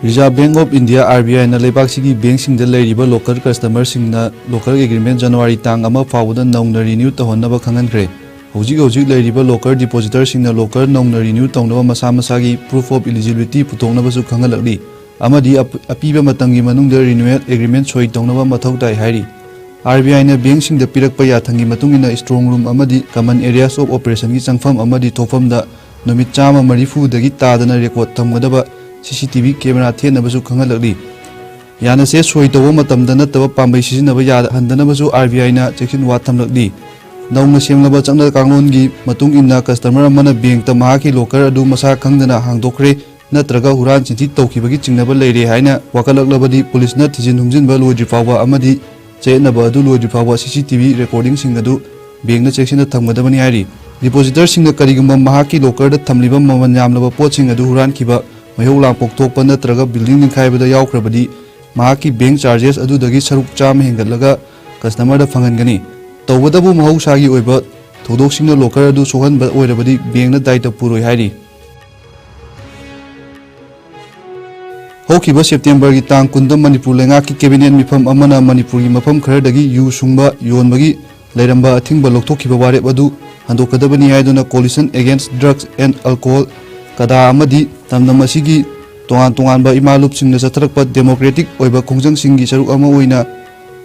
Reserve Bank of India, R B I ꯅ ꯂꯩꯕꯥꯛꯁꯤꯒꯤ ꯕꯦꯡꯁꯤꯡꯗ ꯂꯩꯔꯤꯕ ꯂꯣꯀꯔ ꯀꯁꯇꯃꯔꯁꯤꯡꯅ ꯂꯣꯀꯔ ꯑꯦꯒ꯭ꯔꯤꯃꯦꯟ ꯖꯅꯋꯥꯔꯤ ꯇꯥꯡ ꯑꯃ ꯐꯥꯎꯕꯗ ꯅꯧꯅ ꯔꯤꯅ꯭ꯌꯨ ꯇꯧꯍꯟꯅꯕ ꯈꯪꯍꯟꯈ꯭ꯔꯦ꯫ ꯍꯧꯖꯤꯛ ꯍꯧꯖꯤꯛ ꯂꯩꯔꯤꯕ ꯂꯣꯀꯔ ꯗꯤꯄꯣꯖꯤꯇꯔꯁꯤꯡꯅ ꯂꯣꯀꯔ ꯅꯧꯅ ꯔꯤꯅ꯭ꯌꯨ ꯇꯧꯅꯕ ꯃꯁꯥ ꯃꯁꯥꯒꯤ proof of eligibility ꯄꯨꯊꯣꯛꯅꯕꯁꯨ ꯈꯪꯍꯜꯂꯛꯂꯤ ꯑꯃꯗꯤ ꯑꯄ-, ꯑꯄꯤꯕ ꯃꯇꯝꯒꯤ ꯃꯅꯨꯡꯗ ꯔꯤꯅ꯭ꯌꯨꯋꯦꯜ ꯑꯦꯒ꯭ꯔꯤꯃꯦꯟ ꯁꯣꯏ ꯇꯧꯅꯕ ꯃꯊꯧ ꯇꯥꯏ ꯍꯥꯏꯔꯤ꯫ R B I ꯅ ꯕꯦꯡꯁꯤꯡꯗ ꯄꯤꯔꯛꯄ ꯌꯥꯊꯪꯒꯤ ꯃꯇꯨꯡ ꯏꯟꯅ ꯁ꯭ꯇꯔꯣꯡ ꯔꯨꯝ ꯑꯃꯗꯤ common areas of operation ꯒꯤ ꯆꯪꯐꯝ ꯑꯃꯗꯤ ꯊꯣꯛꯐꯝꯗ ꯅꯨꯃꯤꯠ ꯆꯥꯝꯃ ꯃꯔꯤꯐꯨꯗꯒꯤ ꯇꯥꯗꯅ ꯔꯦꯀꯣꯔꯗ ꯊꯝꯒꯗꯕ C C T V camera ꯊꯦꯠꯅꯕꯁꯨ ꯈꯪꯍꯜꯂꯛꯂꯤ꯫ ꯌꯥꯅꯁꯦ ꯁꯣꯏ ꯇꯧꯕ ꯃꯇꯝꯗ ꯅꯠꯇꯕ ꯄꯥꯝꯕꯩ ꯁꯤꯖꯤꯟꯅꯕ ꯌꯥꯍꯟꯗꯅꯕꯁꯨ R B I ꯅ ꯆꯦꯛꯁꯤꯟ ꯋꯥ ꯊꯝꯂꯛꯂꯤ꯫ ꯅꯧꯅ ꯁꯦꯝꯂꯕ ꯆꯠꯅ ꯀꯥꯡꯂꯣꯟꯒꯤ ꯃꯇꯨꯡ ꯏꯟꯅ ꯀꯁꯇꯃꯔ ꯑꯃꯅ ꯕꯦꯡꯇ ꯃꯍꯥꯛꯀꯤ ꯂꯣꯀꯔ ꯑꯗꯨ ꯃꯁꯥ ꯈꯪꯗꯅ ꯍꯥꯡꯗꯣꯛꯈ꯭ꯔꯦ ꯅꯠꯇ꯭ꯔꯒ ꯍꯨꯔꯥꯟ ꯆꯤꯟꯊꯤ ꯇꯧꯈꯤꯕꯒꯤ ꯆꯤꯡꯅꯕ ꯂꯩꯔꯦ ꯍꯥꯏꯅ ꯋꯥꯀꯠꯂꯛꯂꯕꯗꯤ ꯄꯨꯂꯤꯁꯅ ꯊꯤꯖꯤꯟ ꯍꯨꯝꯖꯤꯟꯕ ꯂꯣꯏꯗ꯭ꯔꯤ ꯐꯥꯎꯕ ꯑꯃꯗꯤ ꯆꯌꯦꯠꯅꯕ ꯑꯗꯨ ꯂꯣꯏꯗ꯭ꯔꯤ ꯐꯥꯎꯕ C C T V ꯔꯦꯀꯣꯔꯗꯤꯡꯁꯤꯡ ꯑꯗꯨ ꯕꯦꯡꯅ ꯆꯦꯛꯁꯤꯟꯅ ꯊꯝꯒꯗꯕꯅꯤ ꯍꯥꯏꯔꯤ꯫ ꯗꯤꯄꯣꯖꯤꯇꯔꯁꯤꯡꯅ ꯀꯔꯤꯒꯨꯝꯕ ꯃꯍꯥꯛꯀꯤ ꯂꯣꯀꯔꯗ ꯊꯝꯂꯤꯕ ꯃꯃꯜ ꯌꯥꯝꯂꯕ ꯄꯣꯠꯁꯤꯡ ꯑꯗꯨ ꯍꯨꯔꯥꯟꯈꯤꯕ, ꯃꯩꯍꯧ ꯂꯥꯡꯄꯣꯛ ꯊꯣꯛꯄ ꯅꯠꯇ꯭ꯔꯒ ꯕꯤꯜꯗꯤꯡ ꯅꯤꯡꯈꯥꯏꯕꯗ ꯌꯥꯎꯈ꯭ꯔꯕꯗꯤ ꯃꯍꯥꯛꯀꯤ ꯕꯦꯡ ꯆꯥꯔꯖꯦꯁ ꯑꯗꯨꯗꯒꯤ ꯁꯔꯨꯛ ꯆꯥꯝꯃ ꯍꯦꯟꯒꯠꯂꯒ ꯀꯁꯇꯃꯔꯗ ꯐꯪꯍꯟꯒꯅꯤ꯫ ꯇꯧꯕꯇꯕꯨ ꯃꯍꯧꯁꯥꯒꯤ ꯑꯣꯏꯕ ꯊꯧꯗꯣꯛꯁꯤꯡꯅ ꯂꯣꯀꯔ ꯑꯗꯨ ꯁꯣꯛꯍꯟꯕ ꯑꯣꯏꯔꯕꯗꯤ ꯕꯦꯡꯅ ꯗꯥꯏꯇ ꯄꯨꯔꯣꯏ ꯍꯥꯏꯔꯤ꯫ ꯍꯧꯈꯤꯕ ꯁꯦꯞꯇꯦꯝꯕꯔꯒꯤ ꯇꯥꯡ ꯀꯨꯟꯗ ꯃꯅꯤꯄꯨꯔ ꯂꯩꯉꯥꯛꯀꯤ ꯀꯦꯕꯤꯅꯦꯠ ꯃꯤꯐꯝ ꯑꯃꯅ ꯃꯅꯤꯄꯨꯔꯒꯤ ꯃꯐꯝ ꯈꯔꯗꯒꯤ ꯌꯨ ꯁꯨꯡꯕ ꯌꯣꯟꯕꯒꯤ ꯂꯩꯔꯝꯕ ꯑꯊꯤꯡꯕ ꯂꯧꯊꯣꯛꯈꯤꯕ ꯋꯥꯔꯦꯞ ꯑꯗꯨ ꯍꯟꯗꯣꯛꯀꯗꯕꯅꯤ ꯍꯥꯏꯗꯨꯅ Coalition Against Drugs and Alcohol, ꯀꯗꯥ ꯑꯃꯗꯤ ꯂꯝꯗꯝ ꯑꯁꯤꯒꯤ ꯇꯣꯉꯥꯟ ꯇꯣꯉꯥꯟꯕ ꯏꯃꯥ ꯂꯨꯞꯁꯤꯡꯅ ꯆꯠꯊꯔꯛꯄ ꯗꯦꯃꯣꯀ꯭ꯔꯦꯇꯤꯛ ꯑꯣꯏꯕ ꯈꯣꯡꯖꯪꯁꯤꯡꯒꯤ ꯁꯔꯨꯛ ꯑꯃ ꯑꯣꯏꯅ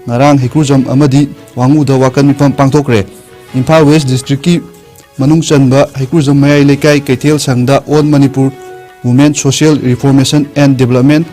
ꯉꯔꯥꯡ ꯍꯩꯀ꯭ꯔꯨꯖꯝ ꯑꯃꯗꯤ ꯋꯥꯉꯨꯗ ꯋꯥꯀꯠ ꯃꯤꯐꯝ ꯄꯥꯡꯊꯣꯛꯈ꯭ꯔꯦ꯫ ꯏꯝꯐꯥꯜ ꯋꯦꯁ ꯗꯤꯁꯇ꯭ꯔꯤꯛꯀꯤ ꯃꯅꯨꯡ ꯆꯟꯕ ꯍꯩꯀ꯭ꯔꯨꯖꯝ ꯃꯌꯥꯏ ꯂꯩꯀꯥꯏ ꯀꯩꯊꯦꯜ ꯁꯪꯗ All Manipur Women Social Reformation and Development,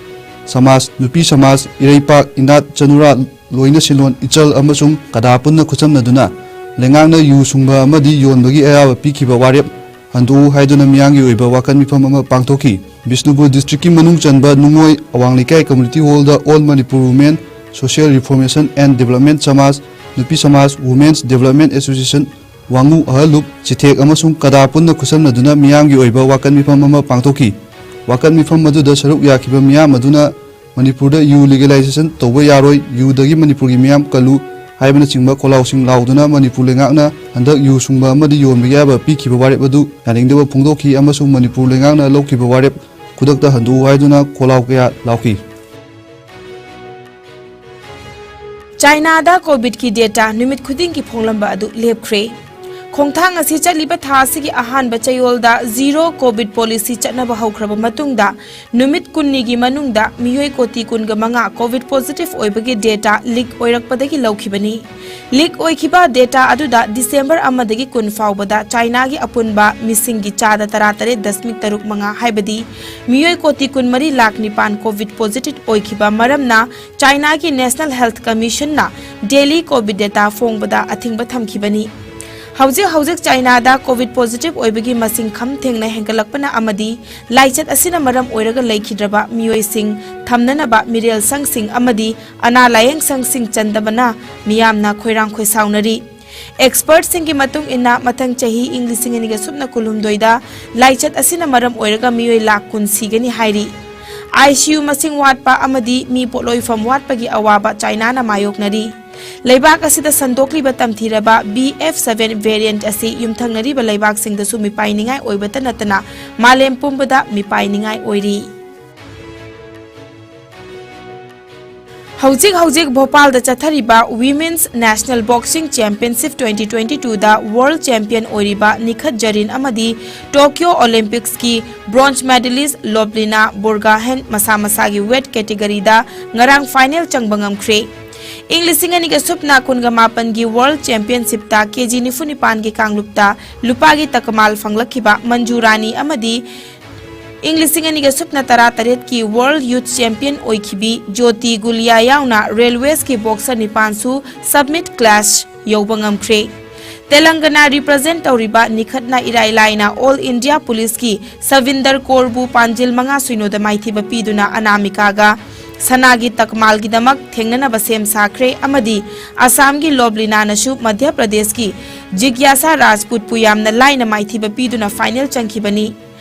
ꯁꯃꯥꯖ, ꯅꯨꯄꯤ ꯁꯃꯥꯖ, ꯏꯔꯩꯄꯥꯛ, ꯏꯅꯥꯠ, ꯆꯅꯨꯔꯥ, ꯂꯣꯏꯅ ꯁꯤꯂꯣꯟ, ꯏꯆꯜ ꯑꯃꯁꯨꯡ ꯀꯗꯥ ꯄꯨꯟꯅ ꯈꯨꯠꯁꯝꯅꯗꯨꯅ ꯂꯩꯉꯥꯛꯅ ꯌꯨ ꯁꯨꯡꯕ ꯑꯃꯗꯤ ꯌꯣꯟꯕꯒꯤ ꯑꯌꯥꯕ ꯄꯤꯈꯤꯕ ꯋꯥꯔꯦꯞ ꯍꯟꯗꯣꯛꯎ ꯍꯥꯏꯗꯨꯅ ꯃꯤꯌꯥꯝꯒꯤ ꯑꯣꯏꯕ ꯋꯥꯀꯠ ꯃꯤꯐꯝ ꯑꯃ ꯄꯥꯡꯊꯣꯛꯈꯤ꯫ ꯕꯤꯁꯅꯨꯄꯨꯔ ꯗꯤꯁꯇ꯭ꯔꯤꯛꯀꯤ ꯃꯅꯨꯡ ꯆꯟꯕ ꯅꯨꯡꯉꯣꯏ ꯑꯋꯥꯡ ꯂꯩꯀꯥꯏ ꯀꯝꯃ꯭ꯌꯨꯅꯤꯇꯤ ꯍꯣꯜꯗ All Manipur Women Social Reformation and Development, ꯁꯃꯥꯖ, ꯅꯨꯄꯤ ꯁꯃꯥꯖ, Women's Development Association, ꯋꯥꯉꯨ ꯑꯍꯜ ꯂꯨꯞ, ꯆꯤꯊꯦꯛ ꯑꯃꯁꯨꯡ ꯀꯗꯥ ꯄꯨꯟꯅ ꯈꯨꯠꯁꯝꯅꯗꯨꯅ ꯃꯤꯌꯥꯝꯒꯤ ꯑꯣꯏꯕ ꯋꯥꯀꯠ ꯃꯤꯐꯝ ꯑꯃ ꯄꯥꯡꯊꯣꯛꯈꯤ꯫ ꯋꯥꯀꯠ ꯃꯤꯐꯝ ꯑꯗꯨꯗ ꯁꯔꯨꯛ ꯌꯥꯈꯤꯕ ꯃꯤꯌꯥꯝ ꯑꯗꯨꯅ ꯃꯅꯤꯄꯨꯔꯗ ꯌꯨ ꯂꯤꯒꯦꯂꯥꯏꯖꯦꯁꯟ ꯇꯧꯕ ꯌꯥꯔꯣꯏ, ꯌꯨꯗꯒꯤ ꯃꯅꯤꯄꯨꯔꯒꯤ ꯃꯤꯌꯥꯝ ꯀꯜꯂꯨ ꯍꯥꯏꯕꯅꯆꯤꯡꯕ ꯈꯣꯜꯂꯥꯎꯁꯤꯡ ꯂꯥꯎꯗꯨꯅ ꯃꯅꯤꯄꯨꯔ ꯂꯩꯉꯥꯛꯅ ꯍꯟꯗꯛ ꯌꯨ ꯁꯨꯡꯕ ꯑꯃꯗꯤ ꯌꯣꯟꯕꯒꯤ ꯑꯌꯥꯕ ꯄꯤꯈꯤꯕ ꯋꯥꯔꯦꯞ ꯑꯗꯨ ꯌꯥꯅꯤꯡꯗꯕ ꯐꯣꯡꯗꯣꯛꯈꯤ ꯑꯃꯁꯨꯡ ꯃꯅꯤꯄꯨꯔ ꯂꯩꯉꯥꯛꯅ ꯂꯧꯈꯤꯕ ꯋꯥꯔꯦꯞ ꯈꯨꯗꯛꯇ ꯍꯟꯗꯣꯛꯎ ꯍꯥꯏꯗꯨꯅ ꯈꯣꯜꯂꯥꯎ ꯀꯌꯥ ꯂꯥꯎꯈꯤ꯫ ꯆꯥꯏꯅꯥꯗ ꯀꯣꯚꯤꯗꯀꯤ ꯗꯦꯇꯥ ꯅꯨꯃꯤꯠ ꯈꯨꯗꯤꯡꯒꯤ ꯐꯣꯡꯂꯝꯕ ꯑꯗꯨ ꯂꯦꯞꯈ꯭ꯔꯦ꯫ ꯈꯣꯡꯊꯥꯡ ꯑꯁꯤ ꯆꯠꯂꯤꯕ ꯊꯥ ꯑꯁꯤꯒꯤ ꯑꯍꯥꯟꯕ ꯆꯌꯣꯜꯗ ꯖꯤꯔꯣ ꯀꯣꯚꯤꯗ ꯄꯣꯂꯤꯁꯤ ꯆꯠꯅꯕ ꯍꯧꯈ꯭ꯔꯕ ꯃꯇꯨꯡꯗ ꯅꯨꯃꯤꯠ ꯀꯨꯟꯅꯤꯒꯤ ꯃꯅꯨꯡꯗ ꯃꯤꯑꯣꯏ ꯀꯣꯇꯤ ꯀꯨꯟꯒ ꯃꯉꯥ ꯀꯣꯚꯤꯗ ꯄꯣꯖꯤꯇꯤꯚ ꯑꯣꯏꯕꯒꯤ ꯗꯦꯇꯥ ꯂꯤꯛ ꯑꯣꯏꯔꯛꯄꯗꯒꯤ ꯂꯧꯈꯤꯕꯅꯤ꯫ ꯂꯤꯛ ꯑꯣꯏꯈꯤꯕ ꯗꯦꯇꯥ ꯑꯗꯨꯗ ꯗꯤꯁꯦꯝꯕꯔ ꯑꯃꯗꯒꯤ ꯀꯨꯟ ꯐꯥꯎꯕꯗ ꯆꯥꯏꯅꯥꯒꯤ ꯑꯄꯨꯟꯕ ꯃꯤꯁꯤꯡꯒꯤ ꯆꯥꯗ ꯇꯔꯥꯇꯔꯦꯠ ꯗꯁꯃꯤꯛ ꯇꯔꯨꯛ ꯃꯉꯥ, ꯍꯥꯏꯕꯗꯤ ꯃꯤꯑꯣꯏ ꯀꯣꯇꯤ ꯀꯨꯟꯃꯔꯤ ꯂꯥꯛ ꯅꯤꯄꯥꯟ ꯀꯣꯚꯤꯗ ꯄꯣꯖꯤꯇꯤꯚ ꯑꯣꯏꯈꯤꯕ ꯃꯔꯝꯅ ꯆꯥꯏꯅꯥꯒꯤ ꯅꯦꯁꯅꯦꯜ ꯍꯦꯜꯊ ꯀꯃꯤꯁꯟꯅ ꯗꯦꯂꯤ ꯀꯣꯚꯤꯗ ꯗꯦꯇꯥ ꯐꯣꯡꯕꯗ ꯑꯊꯤꯡꯕ ꯊꯝꯈꯤꯕꯅꯤ꯫ ꯍꯧꯖꯤꯛ ꯍꯧꯖꯤꯛ ꯆꯥꯏꯅꯥꯗ ꯀꯣꯚꯤꯗ ꯄꯣꯖꯤꯇꯤꯚ ꯑꯣꯏꯕꯒꯤ ꯃꯁꯤꯡ ꯈꯝ ꯊꯦꯡꯅ ꯍꯦꯟꯒꯠꯂꯛꯄꯅ ꯑꯃꯗꯤ ꯂꯥꯏꯆꯠ ꯑꯁꯤꯅ ꯃꯔꯝ ꯑꯣꯏꯔꯒ ꯂꯩꯈꯤꯗ꯭ꯔꯕ ꯃꯤꯑꯣꯏꯁꯤꯡ ꯊꯝꯅꯅꯕ ꯃꯤꯔꯦꯜ ꯁꯪꯁꯤꯡ ꯑꯃꯗꯤ ꯑꯅꯥ ꯂꯥꯌꯦꯡ ꯁꯪꯁꯤꯡ ꯆꯟꯗꯕꯅ ꯃꯤꯌꯥꯝꯅ ꯈꯣꯏꯔꯥꯡ ꯈꯣꯏꯁꯥꯎꯅꯔꯤ꯫ ꯑꯦꯛꯁꯄꯔꯠꯁꯤꯡꯒꯤ ꯃꯇꯨꯡ ꯏꯟꯅ, ꯃꯊꯪ ꯆꯍꯤ ꯏꯪ ꯂꯤꯁꯤꯡ ꯑꯅꯤꯒ ꯁꯨꯞꯅ ꯀꯨꯟꯍꯨꯝꯗꯣꯏꯗ ꯂꯥꯏꯆꯠ ꯑꯁꯤꯅ ꯃꯔꯝ ꯑꯣꯏꯔꯒ ꯃꯤꯑꯣꯏ ꯂꯥꯈ ꯀꯨꯟ ꯁꯤꯒꯅꯤ ꯍꯥꯏꯔꯤ꯫ ꯑꯥꯏ ꯁꯤ ꯌꯨ ꯃꯁꯤꯡ ꯋꯥꯠꯄ ꯑꯃꯗꯤ ꯃꯤ ꯄꯣꯠꯂꯣꯏꯐꯝ ꯋꯥꯠꯄꯒꯤ ꯑꯋꯥꯕ ꯆꯥꯏꯅꯥꯅ ꯃꯥꯌꯣꯛꯅꯔꯤ꯫ ꯂꯩꯕꯥꯛ ꯑꯁꯤꯗ ꯁꯟꯗꯣꯛꯂꯤꯕ ꯇꯝꯊꯤꯔꯕ ꯕꯤ ꯑꯦꯐ ꯁꯚꯦꯟ ꯚꯦꯔꯤꯌꯦꯟꯠ ꯑꯁꯤ ꯌꯨꯝꯊꯪꯅꯔꯤꯕ ꯂꯩꯕꯥꯛꯁꯤꯡꯗꯁꯨ ꯃꯤꯄꯥꯏꯅꯤꯡꯉꯥꯏ ꯑꯣꯏꯕꯇ ꯅꯠꯇꯅ ꯃꯥꯂꯦꯝ ꯄꯨꯝꯕꯗ ꯃꯤꯄꯥꯏꯅꯤꯡꯉꯥꯏ ꯑꯣꯏꯔꯤ꯫ ꯍꯧꯖꯤꯛ ꯍꯧꯖꯤꯛ ꯚꯣꯄꯥꯜꯗ ꯆꯠꯊꯔꯤꯕ Women's National Boxing Championship twenty twenty-two ꯗ world champion ꯑꯣꯏꯔꯤꯕ ꯅꯤꯈꯠ ꯖꯔꯤꯟ ꯑꯃꯗꯤ ꯇꯣꯀꯤꯌꯣ ꯑꯣꯂꯤꯝꯄꯤꯛꯁꯀꯤ bronze medalist ꯂꯣꯕ꯭ꯂꯤꯅꯥ ꯕꯣꯔꯒꯥꯍꯦꯟ ꯃꯁꯥ ꯃꯁꯥꯒꯤ weight category ꯗ ꯉꯔꯥꯡ final ꯆꯪꯕ ꯉꯝꯈ꯭ꯔꯦ꯫ ꯏꯪ ꯂꯤꯁꯤꯡ ꯑꯅꯤꯒ ꯁꯨꯞꯅ ꯀꯨꯟꯒ ꯃꯥꯄꯟꯒꯤ World Championship ꯇ ꯀꯦ ꯖꯤ ꯅꯤꯐꯨ ꯅꯤꯄꯥꯟꯒꯤ ꯀꯥꯡꯂꯨꯞꯇ ꯂꯨꯄꯥꯒꯤ ꯇꯀꯃꯥꯜ ꯐꯪꯂꯛꯈꯤꯕ ꯃꯟꯖꯨ ꯔꯥꯅꯤ ꯑꯃꯗꯤ ꯏꯪ ꯂꯤꯁꯤꯡ ꯑꯅꯤꯒ ꯁꯨꯞꯅ ꯇꯔꯥꯇꯔꯦꯠꯀꯤ World Youth Champion ꯑꯣꯏꯈꯤꯕꯤ ꯖꯣꯇꯤ ꯒꯨꯂꯤꯌꯥ ꯌꯥꯎꯅ railways ꯀꯤ boxer ꯅꯤꯄꯥꯟꯁꯨ submit clash ꯌꯧꯕ ꯉꯝꯈ꯭ꯔꯦ꯫ ꯇꯦꯂꯪꯒꯅꯥ represent ꯇꯧꯔꯤꯕ ꯅꯤꯈꯠꯅ ꯏꯔꯥꯏ ꯂꯥꯏꯅ All India Police ꯀꯤ ꯁꯕꯤꯟꯗꯔ ꯀꯣꯔꯕꯨ ꯄꯥꯟꯖꯤꯜ ꯃꯉꯥ ꯁꯤꯅꯣꯗ ꯃꯥꯏꯊꯤꯕ ꯄꯤꯗꯨꯅ ꯑꯅꯥꯃꯤꯀꯥꯒ ꯁꯅꯥꯒꯤ ꯇꯀꯃꯥꯜꯒꯤꯗꯃꯛ ꯊꯦꯡꯅꯅꯕ ꯁꯦꯝ ꯁꯥꯈ꯭ꯔꯦ ꯑꯃꯗꯤ ꯑꯁꯥꯝꯒꯤ ꯂꯣꯕ꯭ꯂꯤꯅꯥꯅꯁꯨ ꯃꯙ꯭ꯌ ꯄ꯭ꯔꯗꯦꯁꯀꯤ ꯖꯤꯒ꯭ꯌꯥꯁꯥ ꯔꯥꯖꯄꯨꯠꯄꯨ ꯌꯥꯝꯅ ꯂꯥꯏꯅ ꯃꯥꯏꯊꯤꯕ ꯄꯤꯗꯨꯅ final ꯆꯪꯈꯤꯕꯅꯤ꯫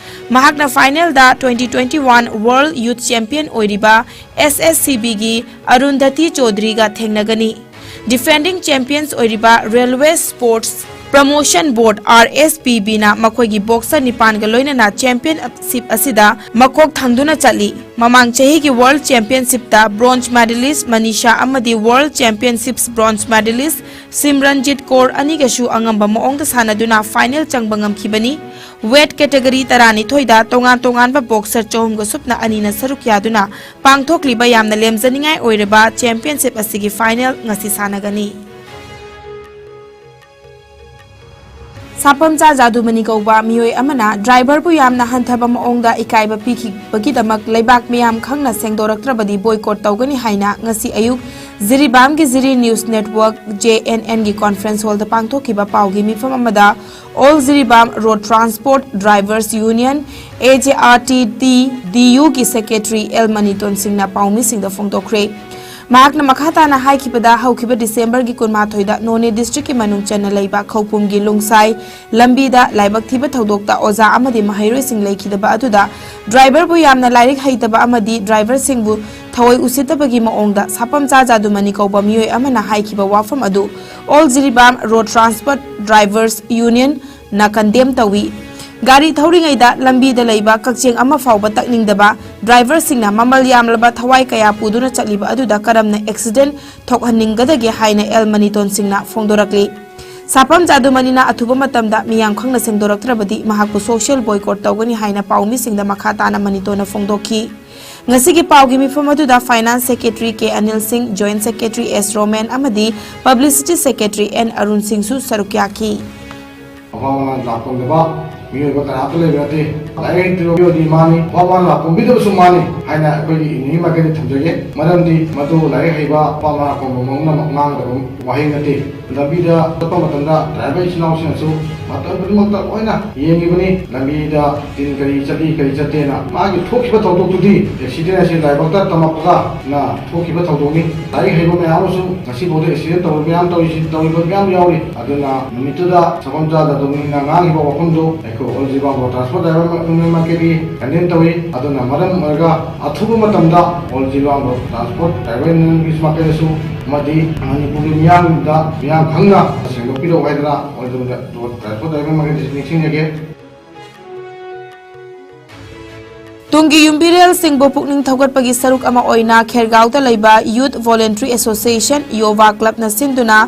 ꯃꯍꯥꯛꯅ ꯐꯥꯏꯅꯦꯜꯗ twenty twenty-one World Youth Champion ꯑꯣꯏꯔꯤꯕ S S C Bꯒꯤ ꯑꯔꯨꯟꯙꯇꯤ ꯆꯧꯙꯨꯔꯤꯒ ꯊꯦꯡꯅꯒꯅꯤ꯫ Defending champions ꯑꯣꯏꯔꯤꯕ Railway Sports Promotion Board, R S P Bꯅ ꯃꯈꯣꯏꯒꯤ boxer ꯅꯤꯄꯥꯟꯒ ꯂꯣꯏꯅꯅ championship ꯑꯁꯤꯗ ꯃꯀꯣꯛ ꯊꯪꯗꯨꯅ ꯆꯠꯂꯤ꯫ ꯃꯃꯥꯡ ꯆꯍꯤꯒꯤ World Championshipꯇ bronze medalist ꯃꯅꯤꯁꯥ ꯑꯃꯗꯤ World Championships bronze medalist ꯁꯤꯝꯔꯟꯖꯤꯠ ꯀꯧꯔ ꯑꯅꯤꯒꯁꯨ ꯑꯉꯝꯕ ꯃꯑꯣꯡꯗ ꯁꯥꯟꯅꯗꯨꯅ ꯐꯥꯏꯅꯦꯜ ꯆꯪꯕ ꯉꯝꯈꯤꯕꯅꯤ꯫ Weight category ꯇꯔꯥꯅꯤꯊꯣꯏꯗ ꯇꯣꯉꯥꯟ ꯇꯣꯉꯥꯟꯕ boxer ꯆꯍꯨꯝꯒ ꯁꯨꯞꯅ ꯑꯅꯤꯅ ꯁꯔꯨꯛ ꯌꯥꯗꯨꯅ ꯄꯥꯡꯊꯣꯛꯂꯤꯕ ꯌꯥꯝꯅ ꯂꯦꯝꯖꯅꯤꯡꯉꯥꯏ ꯑꯣꯏꯔꯕ championship ꯑꯁꯤꯒꯤ ꯐꯥꯏꯅꯦꯜ ꯉꯁꯤ ꯁꯥꯟꯅꯒꯅꯤ꯫ ꯁꯥꯄꯝꯆꯥ ꯖꯥꯗꯨꯃꯅꯤ ꯀꯧꯕ ꯃꯤꯑꯣꯏ ꯑꯃꯅ ꯗ꯭ꯔꯥꯏꯚꯔꯕꯨ ꯌꯥꯝꯅ ꯍꯟꯊꯕ ꯃꯑꯣꯡꯗ ꯏꯀꯥꯏꯕ ꯄꯤꯈꯤꯕꯒꯤꯗꯃꯛ ꯂꯩꯕꯥꯛ ꯃꯤꯌꯥꯝ ꯈꯪꯅ ꯁꯦꯡꯗꯣꯔꯛꯇ꯭ꯔꯕꯗꯤ ꯕꯣꯏꯀꯣꯠ ꯇꯧꯒꯅꯤ ꯍꯥꯏꯅ ꯉꯁꯤ ꯑꯌꯨꯛ ꯖꯤꯔꯤꯕꯥꯝꯒꯤ ꯖꯤꯔꯤ News Network, J N N ꯒꯤ conference hallꯗ ꯄꯥꯡꯊꯣꯛꯈꯤꯕ ꯄꯥꯎꯒꯤ ꯃꯤꯐꯝ ꯑꯃꯗ All Jiribam Road Transport Drivers Union, A J R T D D Uꯒꯤ secretary L ꯃꯅꯤꯇꯣꯟ ꯁꯤꯡꯅ ꯄꯥꯎꯃꯤꯁꯤꯡꯗ ꯐꯣꯡꯗꯣꯛꯈ꯭ꯔꯦ꯫ ꯃꯍꯥꯛꯅ ꯃꯈꯥ ꯇꯥꯅ ꯍꯥꯏꯈꯤꯕꯗ, ꯍꯧꯈꯤꯕ ꯗꯤꯁꯦꯝꯕꯔꯒꯤ ꯀꯨꯟꯃꯥꯊꯣꯏꯗ ꯅꯣꯅꯦ districtꯀꯤ ꯃꯅꯨꯡ ꯆꯟꯅ ꯂꯩꯕ ꯈꯧꯄꯨꯝꯒꯤ ꯂꯨꯡꯁꯥꯏ ꯂꯝꯕꯤꯗ ꯂꯥꯏꯕꯛ ꯊꯤꯕ ꯊꯧꯗꯣꯛꯇ ꯑꯣꯖꯥ ꯑꯃꯗꯤ ꯃꯍꯩꯔꯣꯏꯁꯤꯡ ꯂꯩꯈꯤꯗꯕ ꯑꯗꯨꯗ ꯗ꯭ꯔꯥꯏꯚꯔꯕꯨ ꯌꯥꯝꯅ ꯂꯥꯏꯔꯤꯛ ꯍꯩꯇꯕ ꯑꯃꯗꯤ ꯗ꯭ꯔꯥꯏꯚꯔꯁꯤꯡꯕꯨ ꯊꯑꯣꯏ ꯎꯁꯤꯠꯇꯕꯒꯤ ꯃꯑꯣꯡꯗ ꯁꯥꯄꯝꯆꯥ ꯖꯥꯗꯨꯃꯅꯤ ꯀꯧꯕ ꯃꯤꯑꯣꯏ ꯑꯃꯅ ꯍꯥꯏꯈꯤꯕ ꯋꯥꯐꯝ ꯑꯗꯨ All Jiribam Road Transport Drivers Union ꯅ condemn ꯇꯧꯏ꯫ ꯒꯥꯔꯤ ꯊꯧꯔꯤꯉꯩꯗ ꯂꯝꯕꯤꯗ ꯂꯩꯕ ꯀꯛꯆꯦꯡ ꯑꯃ ꯐꯥꯎꯕ ꯇꯛꯅꯤꯡꯗꯕ ꯗ꯭ꯔꯥꯏꯚꯔꯁꯤꯡꯅ ꯃꯃꯜ ꯌꯥꯝꯂꯕ ꯊꯋꯥꯏ ꯀꯌꯥ ꯄꯨꯗꯨꯅ ꯆꯠꯂꯤꯕ ꯑꯗꯨꯗ ꯀꯔꯝꯅ accident ꯊꯣꯛꯍꯟꯅꯤꯡꯒꯗꯒꯦ ꯍꯥꯏꯅ ꯑꯦꯜ ꯃꯅꯤꯇꯣꯟ ꯁꯤꯡꯅ ꯐꯣꯡꯗꯣꯔꯛꯂꯤ꯫ ꯁꯥꯐꯝ ꯖꯥꯗꯨꯃꯅꯤꯅ ꯑꯊꯨꯕ ꯃꯇꯝꯗ ꯃꯤꯌꯥꯝ ꯈꯪꯅ ꯁꯦꯡꯗꯣꯔꯛꯇ꯭ꯔꯕꯗꯤ ꯃꯍꯥꯛꯄꯨ social boycott ꯇꯧꯒꯅꯤ ꯍꯥꯏꯅ ꯄꯥꯎꯃꯤꯁꯤꯡꯗ ꯃꯈꯥ ꯇꯥꯅ ꯃꯅꯤꯇꯣꯟꯅ ꯐꯣꯡꯗꯣꯛꯈꯤ꯫ ꯉꯁꯤꯒꯤ ꯄꯥꯎꯒꯤ ꯃꯤꯐꯝ ꯑꯗꯨꯗ Finance Secretary K ꯑꯅꯤꯜ ꯁꯤꯡ, Joint Secretary S ꯔꯣꯃꯦꯟ ꯑꯃꯗꯤ Publicity Secretary ꯑꯦꯟ ꯑꯔꯨꯟ ꯁꯤꯡꯁꯨ ꯁꯔꯨꯛ ꯌꯥꯈꯤ꯫ ꯑꯋꯥ ꯃꯅꯥ ꯂꯥꯛꯄ ꯉꯝꯗꯕ ꯃꯤꯑꯣꯏꯕ ꯀꯅꯥꯃꯠꯇ ꯂꯩꯕ ꯅꯠꯇꯦ꯫ ꯂꯥꯏꯔꯤꯛ ꯍꯩꯇ꯭ꯔꯕ ꯃꯤꯑꯣꯏꯗꯤ ꯃꯥꯅꯤ, ꯑꯋꯥ ꯃꯅꯥ ꯂꯥꯛꯄ ꯄꯤꯗꯕꯁꯨ ꯃꯥꯅꯤ ꯍꯥꯏꯅ ꯑꯩꯈꯣꯏꯒꯤ ꯏꯅꯤꯡꯒꯤ ꯃꯥꯏꯀꯩꯗ ꯊꯝꯖꯒꯦ꯫ ꯃꯔꯝꯗꯤ ꯃꯗꯨ ꯂꯥꯏꯔꯤꯛ ꯍꯩꯕ ꯑꯄꯥꯝꯕ ꯀꯧꯕ ꯃꯑꯣꯡꯗ ꯉꯥꯡꯒꯗꯕ ꯋꯥꯍꯩ ꯅꯠꯇꯦ꯫ ꯂꯝꯕꯤꯗ ꯆꯠꯄ ꯃꯇꯝꯗ driver ꯏꯆꯤꯟ ꯏꯅꯥꯎꯁꯤꯡꯅꯁꯨ ꯃꯇꯝ ꯈꯨꯗꯤꯡꯃꯛꯇ ꯂꯣꯏꯅ ꯌꯦꯡꯉꯤꯕꯅꯤ꯫ ꯂꯝꯕꯤꯗ ꯇꯤꯟ ꯀꯔꯤ ꯆꯠꯂꯤ, ꯀꯔꯤ ꯆꯠꯇꯦꯅ꯫ ꯃꯥꯒꯤ ꯊꯣꯛꯈꯤꯕ ꯊꯧꯗꯣꯛꯇꯨꯗꯤ accident ꯑꯁꯤ ꯂꯥꯏꯕꯛꯇ ꯇꯝꯃꯛꯄꯒ ꯅ ꯊꯣꯛꯈꯤꯕ ꯊꯧꯗꯣꯛꯅꯤ꯫ ꯂꯥꯏꯔꯤꯛ ꯍꯩꯕ ꯃꯌꯥꯝ ꯑꯃꯁꯨ ꯉꯁꯤꯐꯥꯎꯗ accident ꯇꯧꯔꯤꯕ ꯃꯌꯥꯝ ꯇꯧꯔꯤꯁꯤ, ꯇꯧꯔꯤꯕ ꯃꯌꯥꯝ ꯌꯥꯎꯔꯤ꯫ ꯑꯗꯨꯅ ꯅꯨꯃꯤꯠꯇꯨꯗ ꯁꯥꯐꯝ ꯖꯥꯗꯨꯃꯅꯤꯅ ꯉꯥꯡꯈꯤꯕ ꯋꯥꯐꯝꯗꯨ ꯑꯩꯈꯣꯏ all Jiribam road transport driver union ꯃꯥꯏꯀꯩꯗꯒꯤ ꯀꯟꯗꯦꯝ ꯇꯧꯏ꯫ ꯑꯗꯨꯅ ꯃꯔꯝ ꯑꯣꯏꯔꯒ ꯑꯊꯨꯕ ꯃꯇꯝꯗ all Jiribam road transport driver ꯌꯨꯅꯤꯌꯟꯒꯤ ꯃꯥꯏꯀꯩꯗꯁꯨ ꯑꯃꯗꯤ ꯃꯅꯤꯄꯨꯔꯒꯤ ꯃꯤꯌꯥꯝꯗ, ꯃꯤꯌꯥꯝ ꯈꯪꯅ ꯁꯦꯡꯗꯣꯛꯄꯤꯔꯛꯎ ꯍꯥꯏꯗꯅ all Jiribam road transport driver ꯃꯥꯏꯀꯩꯗꯁꯨ ꯅꯤꯡꯁꯤꯡꯖꯒꯦ꯫ ꯇꯨꯡꯒꯤ ꯌꯨꯝꯕꯤꯔꯦꯜꯁꯤꯡꯕꯨ ꯄꯨꯛꯅꯤꯡ ꯊꯧꯒꯠꯄꯒꯤ ꯁꯔꯨꯛ ꯑꯃ ꯑꯣꯏꯅ ꯈꯦꯔꯒꯥꯎꯗ ꯂꯩꯕ Youth Voluntary Association, ꯌꯣꯚꯥ ꯀ꯭ꯂꯕꯅ ꯁꯤꯟꯗꯨꯅ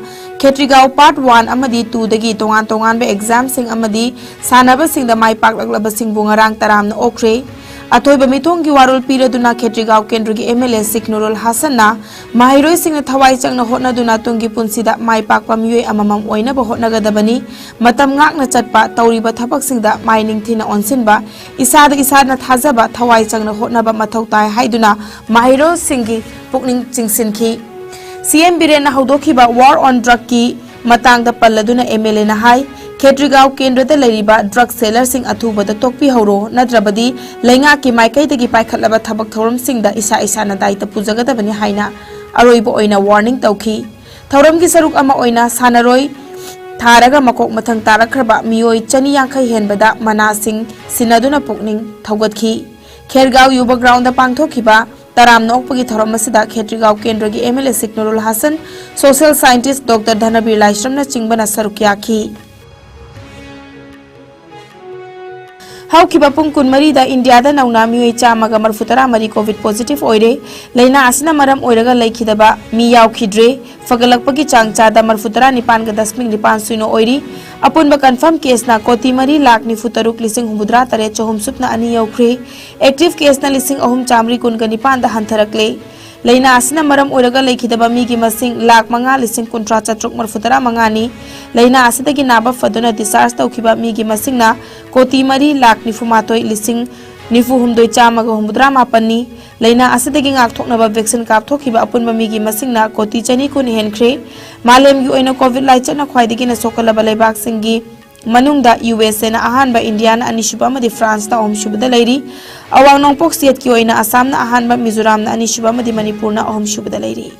ꯈꯦꯇ꯭ꯔꯤꯒꯥꯎ ꯄꯥꯔꯠ ꯋꯥꯟ ꯑꯃꯗꯤ ꯇꯨꯗꯒꯤ ꯇꯣꯉꯥꯟ ꯇꯣꯉꯥꯟꯕ ꯑꯦꯛꯖꯥꯝꯁꯤꯡ ꯑꯃꯗꯤ ꯁꯥꯟꯅꯕꯁꯤꯡꯗ ꯃꯥꯏ ꯄꯥꯛꯂꯛꯂꯕꯁꯤꯡꯕꯨ ꯉꯔꯥꯡ ꯇꯔꯥꯝꯅ ꯑꯣꯛꯈ꯭ꯔꯦ꯫ ꯑꯊꯣꯏꯕ ꯃꯤꯊꯣꯡꯒꯤ ꯋꯥꯔꯣꯜ ꯄꯤꯔꯗꯨꯅ ꯈꯦꯇ꯭ꯔꯤꯒꯥꯎ ꯀꯦꯟꯗ꯭ꯔꯒꯤ MLA ꯁꯤꯈ ꯅꯨꯔꯨꯜ ꯍꯥꯁꯟꯅ ꯃꯍꯩꯔꯣꯏꯁꯤꯡꯅ ꯊꯋꯥꯏ ꯆꯪꯅ ꯍꯣꯠꯅꯗꯨꯅ ꯇꯨꯡꯒꯤ ꯄꯨꯟꯁꯤꯗ ꯃꯥꯏ ꯄꯥꯛꯄ ꯃꯤꯑꯣꯏ ꯑꯃꯃꯝ ꯑꯣꯏꯅꯕ ꯍꯣꯠꯅꯒꯗꯕꯅꯤ꯫ ꯃꯇꯝ ꯉꯥꯛꯅ ꯆꯠꯄ, ꯇꯧꯔꯤꯕ ꯊꯕꯛꯁꯤꯡꯗ ꯃꯥꯏ ꯅꯤꯡꯊꯤꯅ ꯑꯣꯟꯁꯤꯟꯕ, ꯏꯁꯥꯗ ꯏꯁꯥꯅ ꯊꯥꯖꯕ, ꯊꯋꯥꯏ ꯆꯪꯅ ꯍꯣꯠꯅꯕ ꯃꯊꯧ ꯇꯥꯏ ꯍꯥꯏꯗꯨꯅ ꯃꯍꯩꯔꯣꯏꯁꯤꯡꯒꯤ ꯄꯨꯛꯅꯤꯡ ꯆꯤꯡꯁꯤꯟꯈꯤ꯫ CM ꯕꯤꯔꯦꯟꯅ ꯍꯧꯗꯣꯛꯈꯤꯕ War on Drugꯀꯤ ꯃꯇꯥꯡꯗ ꯄꯜꯂꯗꯨꯅ MLAꯅ ꯍꯥꯏ, ꯈꯦꯇ꯭ꯔꯤꯒꯥꯎ ꯀꯦꯟꯗ꯭ꯔꯗ ꯂꯩꯔꯤꯕ drug sellerꯁꯤꯡ ꯑꯊꯨꯕꯗ ꯇꯣꯛꯄꯤꯍꯧꯔꯣ, ꯅꯠꯇ꯭ꯔꯕꯗꯤ ꯂꯩꯉꯥꯛꯀꯤ ꯃꯥꯏꯀꯩꯗꯒꯤ ꯄꯥꯏꯈꯠꯂꯕ ꯊꯕꯛ ꯊꯧꯔꯝꯁꯤꯡꯗ ꯏꯁꯥ ꯏꯁꯥꯅ ꯗꯥꯏꯇ ꯄꯨꯖꯒꯗꯕꯅꯤ ꯍꯥꯏꯅ ꯑꯔꯣꯏꯕ ꯑꯣꯏꯅ warning ꯇꯧꯈꯤ꯫ ꯊꯧꯔꯝꯒꯤ ꯁꯔꯨꯛ ꯑꯃ ꯑꯣꯏꯅ ꯁꯥꯟꯅꯔꯣꯏ ꯊꯥꯔꯒ ꯃꯀꯣꯛ ꯃꯊꯪ ꯇꯥꯔꯛꯈ꯭ꯔꯕ ꯃꯤꯑꯣꯏ ꯆꯅꯤ ꯌꯥꯡꯈꯩ ꯍꯦꯟꯕꯗ ꯃꯅꯥꯁꯤꯡ ꯁꯤꯟꯅꯗꯨꯅ ꯄꯨꯛꯅꯤꯡ ꯊꯧꯒꯠꯈꯤ꯫ ꯈꯦꯔꯒꯥꯎ ꯌꯨꯕ ꯒ꯭ꯔꯥꯎꯟꯗ ꯄꯥꯡꯊꯣꯛꯈꯤꯕ ꯇꯔꯥꯝꯅ ꯑꯣꯛꯄꯒꯤ ꯊꯧꯔꯝ ꯑꯁꯤꯗ ꯈꯦꯇ꯭ꯔꯤꯒꯥꯎ ꯀꯦꯟꯗ꯭ꯔꯒꯤ MLA Sikh ꯅꯨꯔꯨꯜ Hasan, social scientist Doctor ꯙꯅꯕꯤꯔ ꯂꯥꯏꯁ꯭ꯔꯝꯅꯆꯤꯡꯕꯅ ꯁꯔꯨꯛ ꯌꯥꯈꯤ꯫ ꯍꯧꯈꯤꯕ ꯄꯨꯡ ꯀꯨꯟꯃꯔꯤꯗ ꯏꯟꯗꯤꯌꯥꯗ ꯅꯧꯅ ꯃꯤꯑꯣꯏ ꯆꯥꯝꯃꯒ ꯃꯔꯤꯐꯨ ꯇꯔꯥ ꯃꯔꯤ COVID positive ꯑꯣꯏꯔꯦ꯫ ꯂꯥꯏꯅꯥ ꯑꯁꯤꯅ ꯃꯔꯝ ꯑꯣꯏꯔꯒ ꯂꯩꯈꯤꯗꯕ ꯃꯤ ꯌꯥꯎꯈꯤꯗ꯭ꯔꯦ꯫ ꯐꯒꯠꯂꯛꯄꯒꯤ ꯆꯥꯡ ꯆꯥꯗ ꯃꯔꯤꯐꯨ ꯇꯔꯥ ꯅꯤꯄꯥꯟꯒ ꯗꯁꯃꯤꯛ ꯅꯤꯄꯥꯟ ꯁꯤꯅꯣ ꯑꯣꯏꯔꯤ꯫ ꯑꯄꯨꯟꯕ confirm caseꯅ ꯀꯣꯇꯤ ꯃꯔꯤ ꯂꯥꯈ ꯅꯤꯐꯨ ꯇꯔꯨꯛ ꯂꯤꯁꯤꯡ ꯍꯨꯝꯐꯨꯇꯔꯥ ꯇꯔꯦꯠ ꯆꯍꯨꯝ ꯁꯨꯞꯅ ꯑꯅꯤ ꯌꯧꯈ꯭ꯔꯦ꯫ Active caseꯅ ꯂꯤꯁꯤꯡ ꯑꯍꯨꯝ ꯆꯥꯃꯔꯤ ꯀꯨꯟꯒ ꯅꯤꯄꯥꯟꯗ ꯍꯟꯊꯔꯛꯂꯦ꯫ ꯂꯥꯏꯅꯥ ꯑꯁꯤꯅ ꯃꯔꯝ ꯑꯣꯏꯔꯒ ꯂꯩꯈꯤꯗꯕ ꯃꯤꯒꯤ ꯃꯁꯤꯡ ꯂꯥꯈ ꯃꯉꯥ ꯂꯤꯁꯤꯡ ꯀꯨꯟꯊ꯭ꯔꯥ ꯆꯥꯇ꯭ꯔꯨꯛ ꯃꯔꯤꯐꯨ ꯇꯔꯥ ꯃꯉꯥꯅꯤ꯫ ꯂꯥꯏꯅꯥ ꯑꯁꯤꯗꯒꯤ ꯅꯥꯕ ꯐꯗꯨꯅ discharge ꯇꯧꯈꯤꯕ ꯃꯤꯒꯤ ꯃꯁꯤꯡꯅ ꯀꯣꯇꯤ ꯃꯔꯤ ꯂꯥꯈ ꯅꯤꯐꯨ ꯃꯥꯊꯣꯏ ꯂꯤꯁꯤꯡ ꯅꯤꯐꯨ ꯍꯨꯝꯗꯣꯏ ꯆꯥꯝꯃꯒ ꯍꯨꯝꯐꯨꯇꯔꯥ ꯃꯥꯄꯟꯅꯤ꯫ ꯂꯥꯏꯅꯥ ꯑꯁꯤꯗꯒꯤ ꯉꯥꯛꯊꯣꯛꯅꯕ vaccine ꯀꯥꯞꯊꯣꯛꯈꯤꯕ ꯑꯄꯨꯟꯕ ꯃꯤꯒꯤ ꯃꯁꯤꯡꯅ ꯀꯣꯇꯤ ꯆꯅꯤ ꯀꯨꯟ ꯍꯦꯟꯈ꯭ꯔꯦ꯫ ꯃꯥꯂꯦꯝꯒꯤ ꯑꯣꯏꯅ COVID ꯂꯥꯏꯆꯠꯅ ꯈ꯭ꯋꯥꯏꯗꯒꯤꯅ ꯁꯣꯛꯍꯜꯂꯕ ꯂꯩꯕꯥꯛꯁꯤꯡꯒꯤ ꯃꯅꯨꯡꯗ USAꯅ ꯑꯍꯥꯟꯕ, ꯏꯟꯗꯤꯌꯥꯅ ꯑꯅꯤꯁꯨꯕ ꯑꯃꯗꯤ ꯐ꯭ꯔꯥꯟꯁꯅ ꯑꯍꯨꯝꯁꯨꯕꯗ ꯂꯩꯔꯤ꯫ ꯑꯋꯥꯡ ꯅꯣꯡꯄꯣꯛ ꯁꯤꯌꯦꯠꯀꯤ ꯑꯣꯏꯅ ꯑꯁꯥꯝꯅ ꯑꯍꯥꯟꯕ, ꯃꯤꯖꯣꯔꯥꯝꯅ ꯑꯅꯤꯁꯨꯕ ꯑꯃꯗꯤ ꯃꯅꯤꯄꯨꯔꯅ ꯑꯍꯨꯝꯁꯨꯕꯗ ꯂꯩꯔꯤ꯫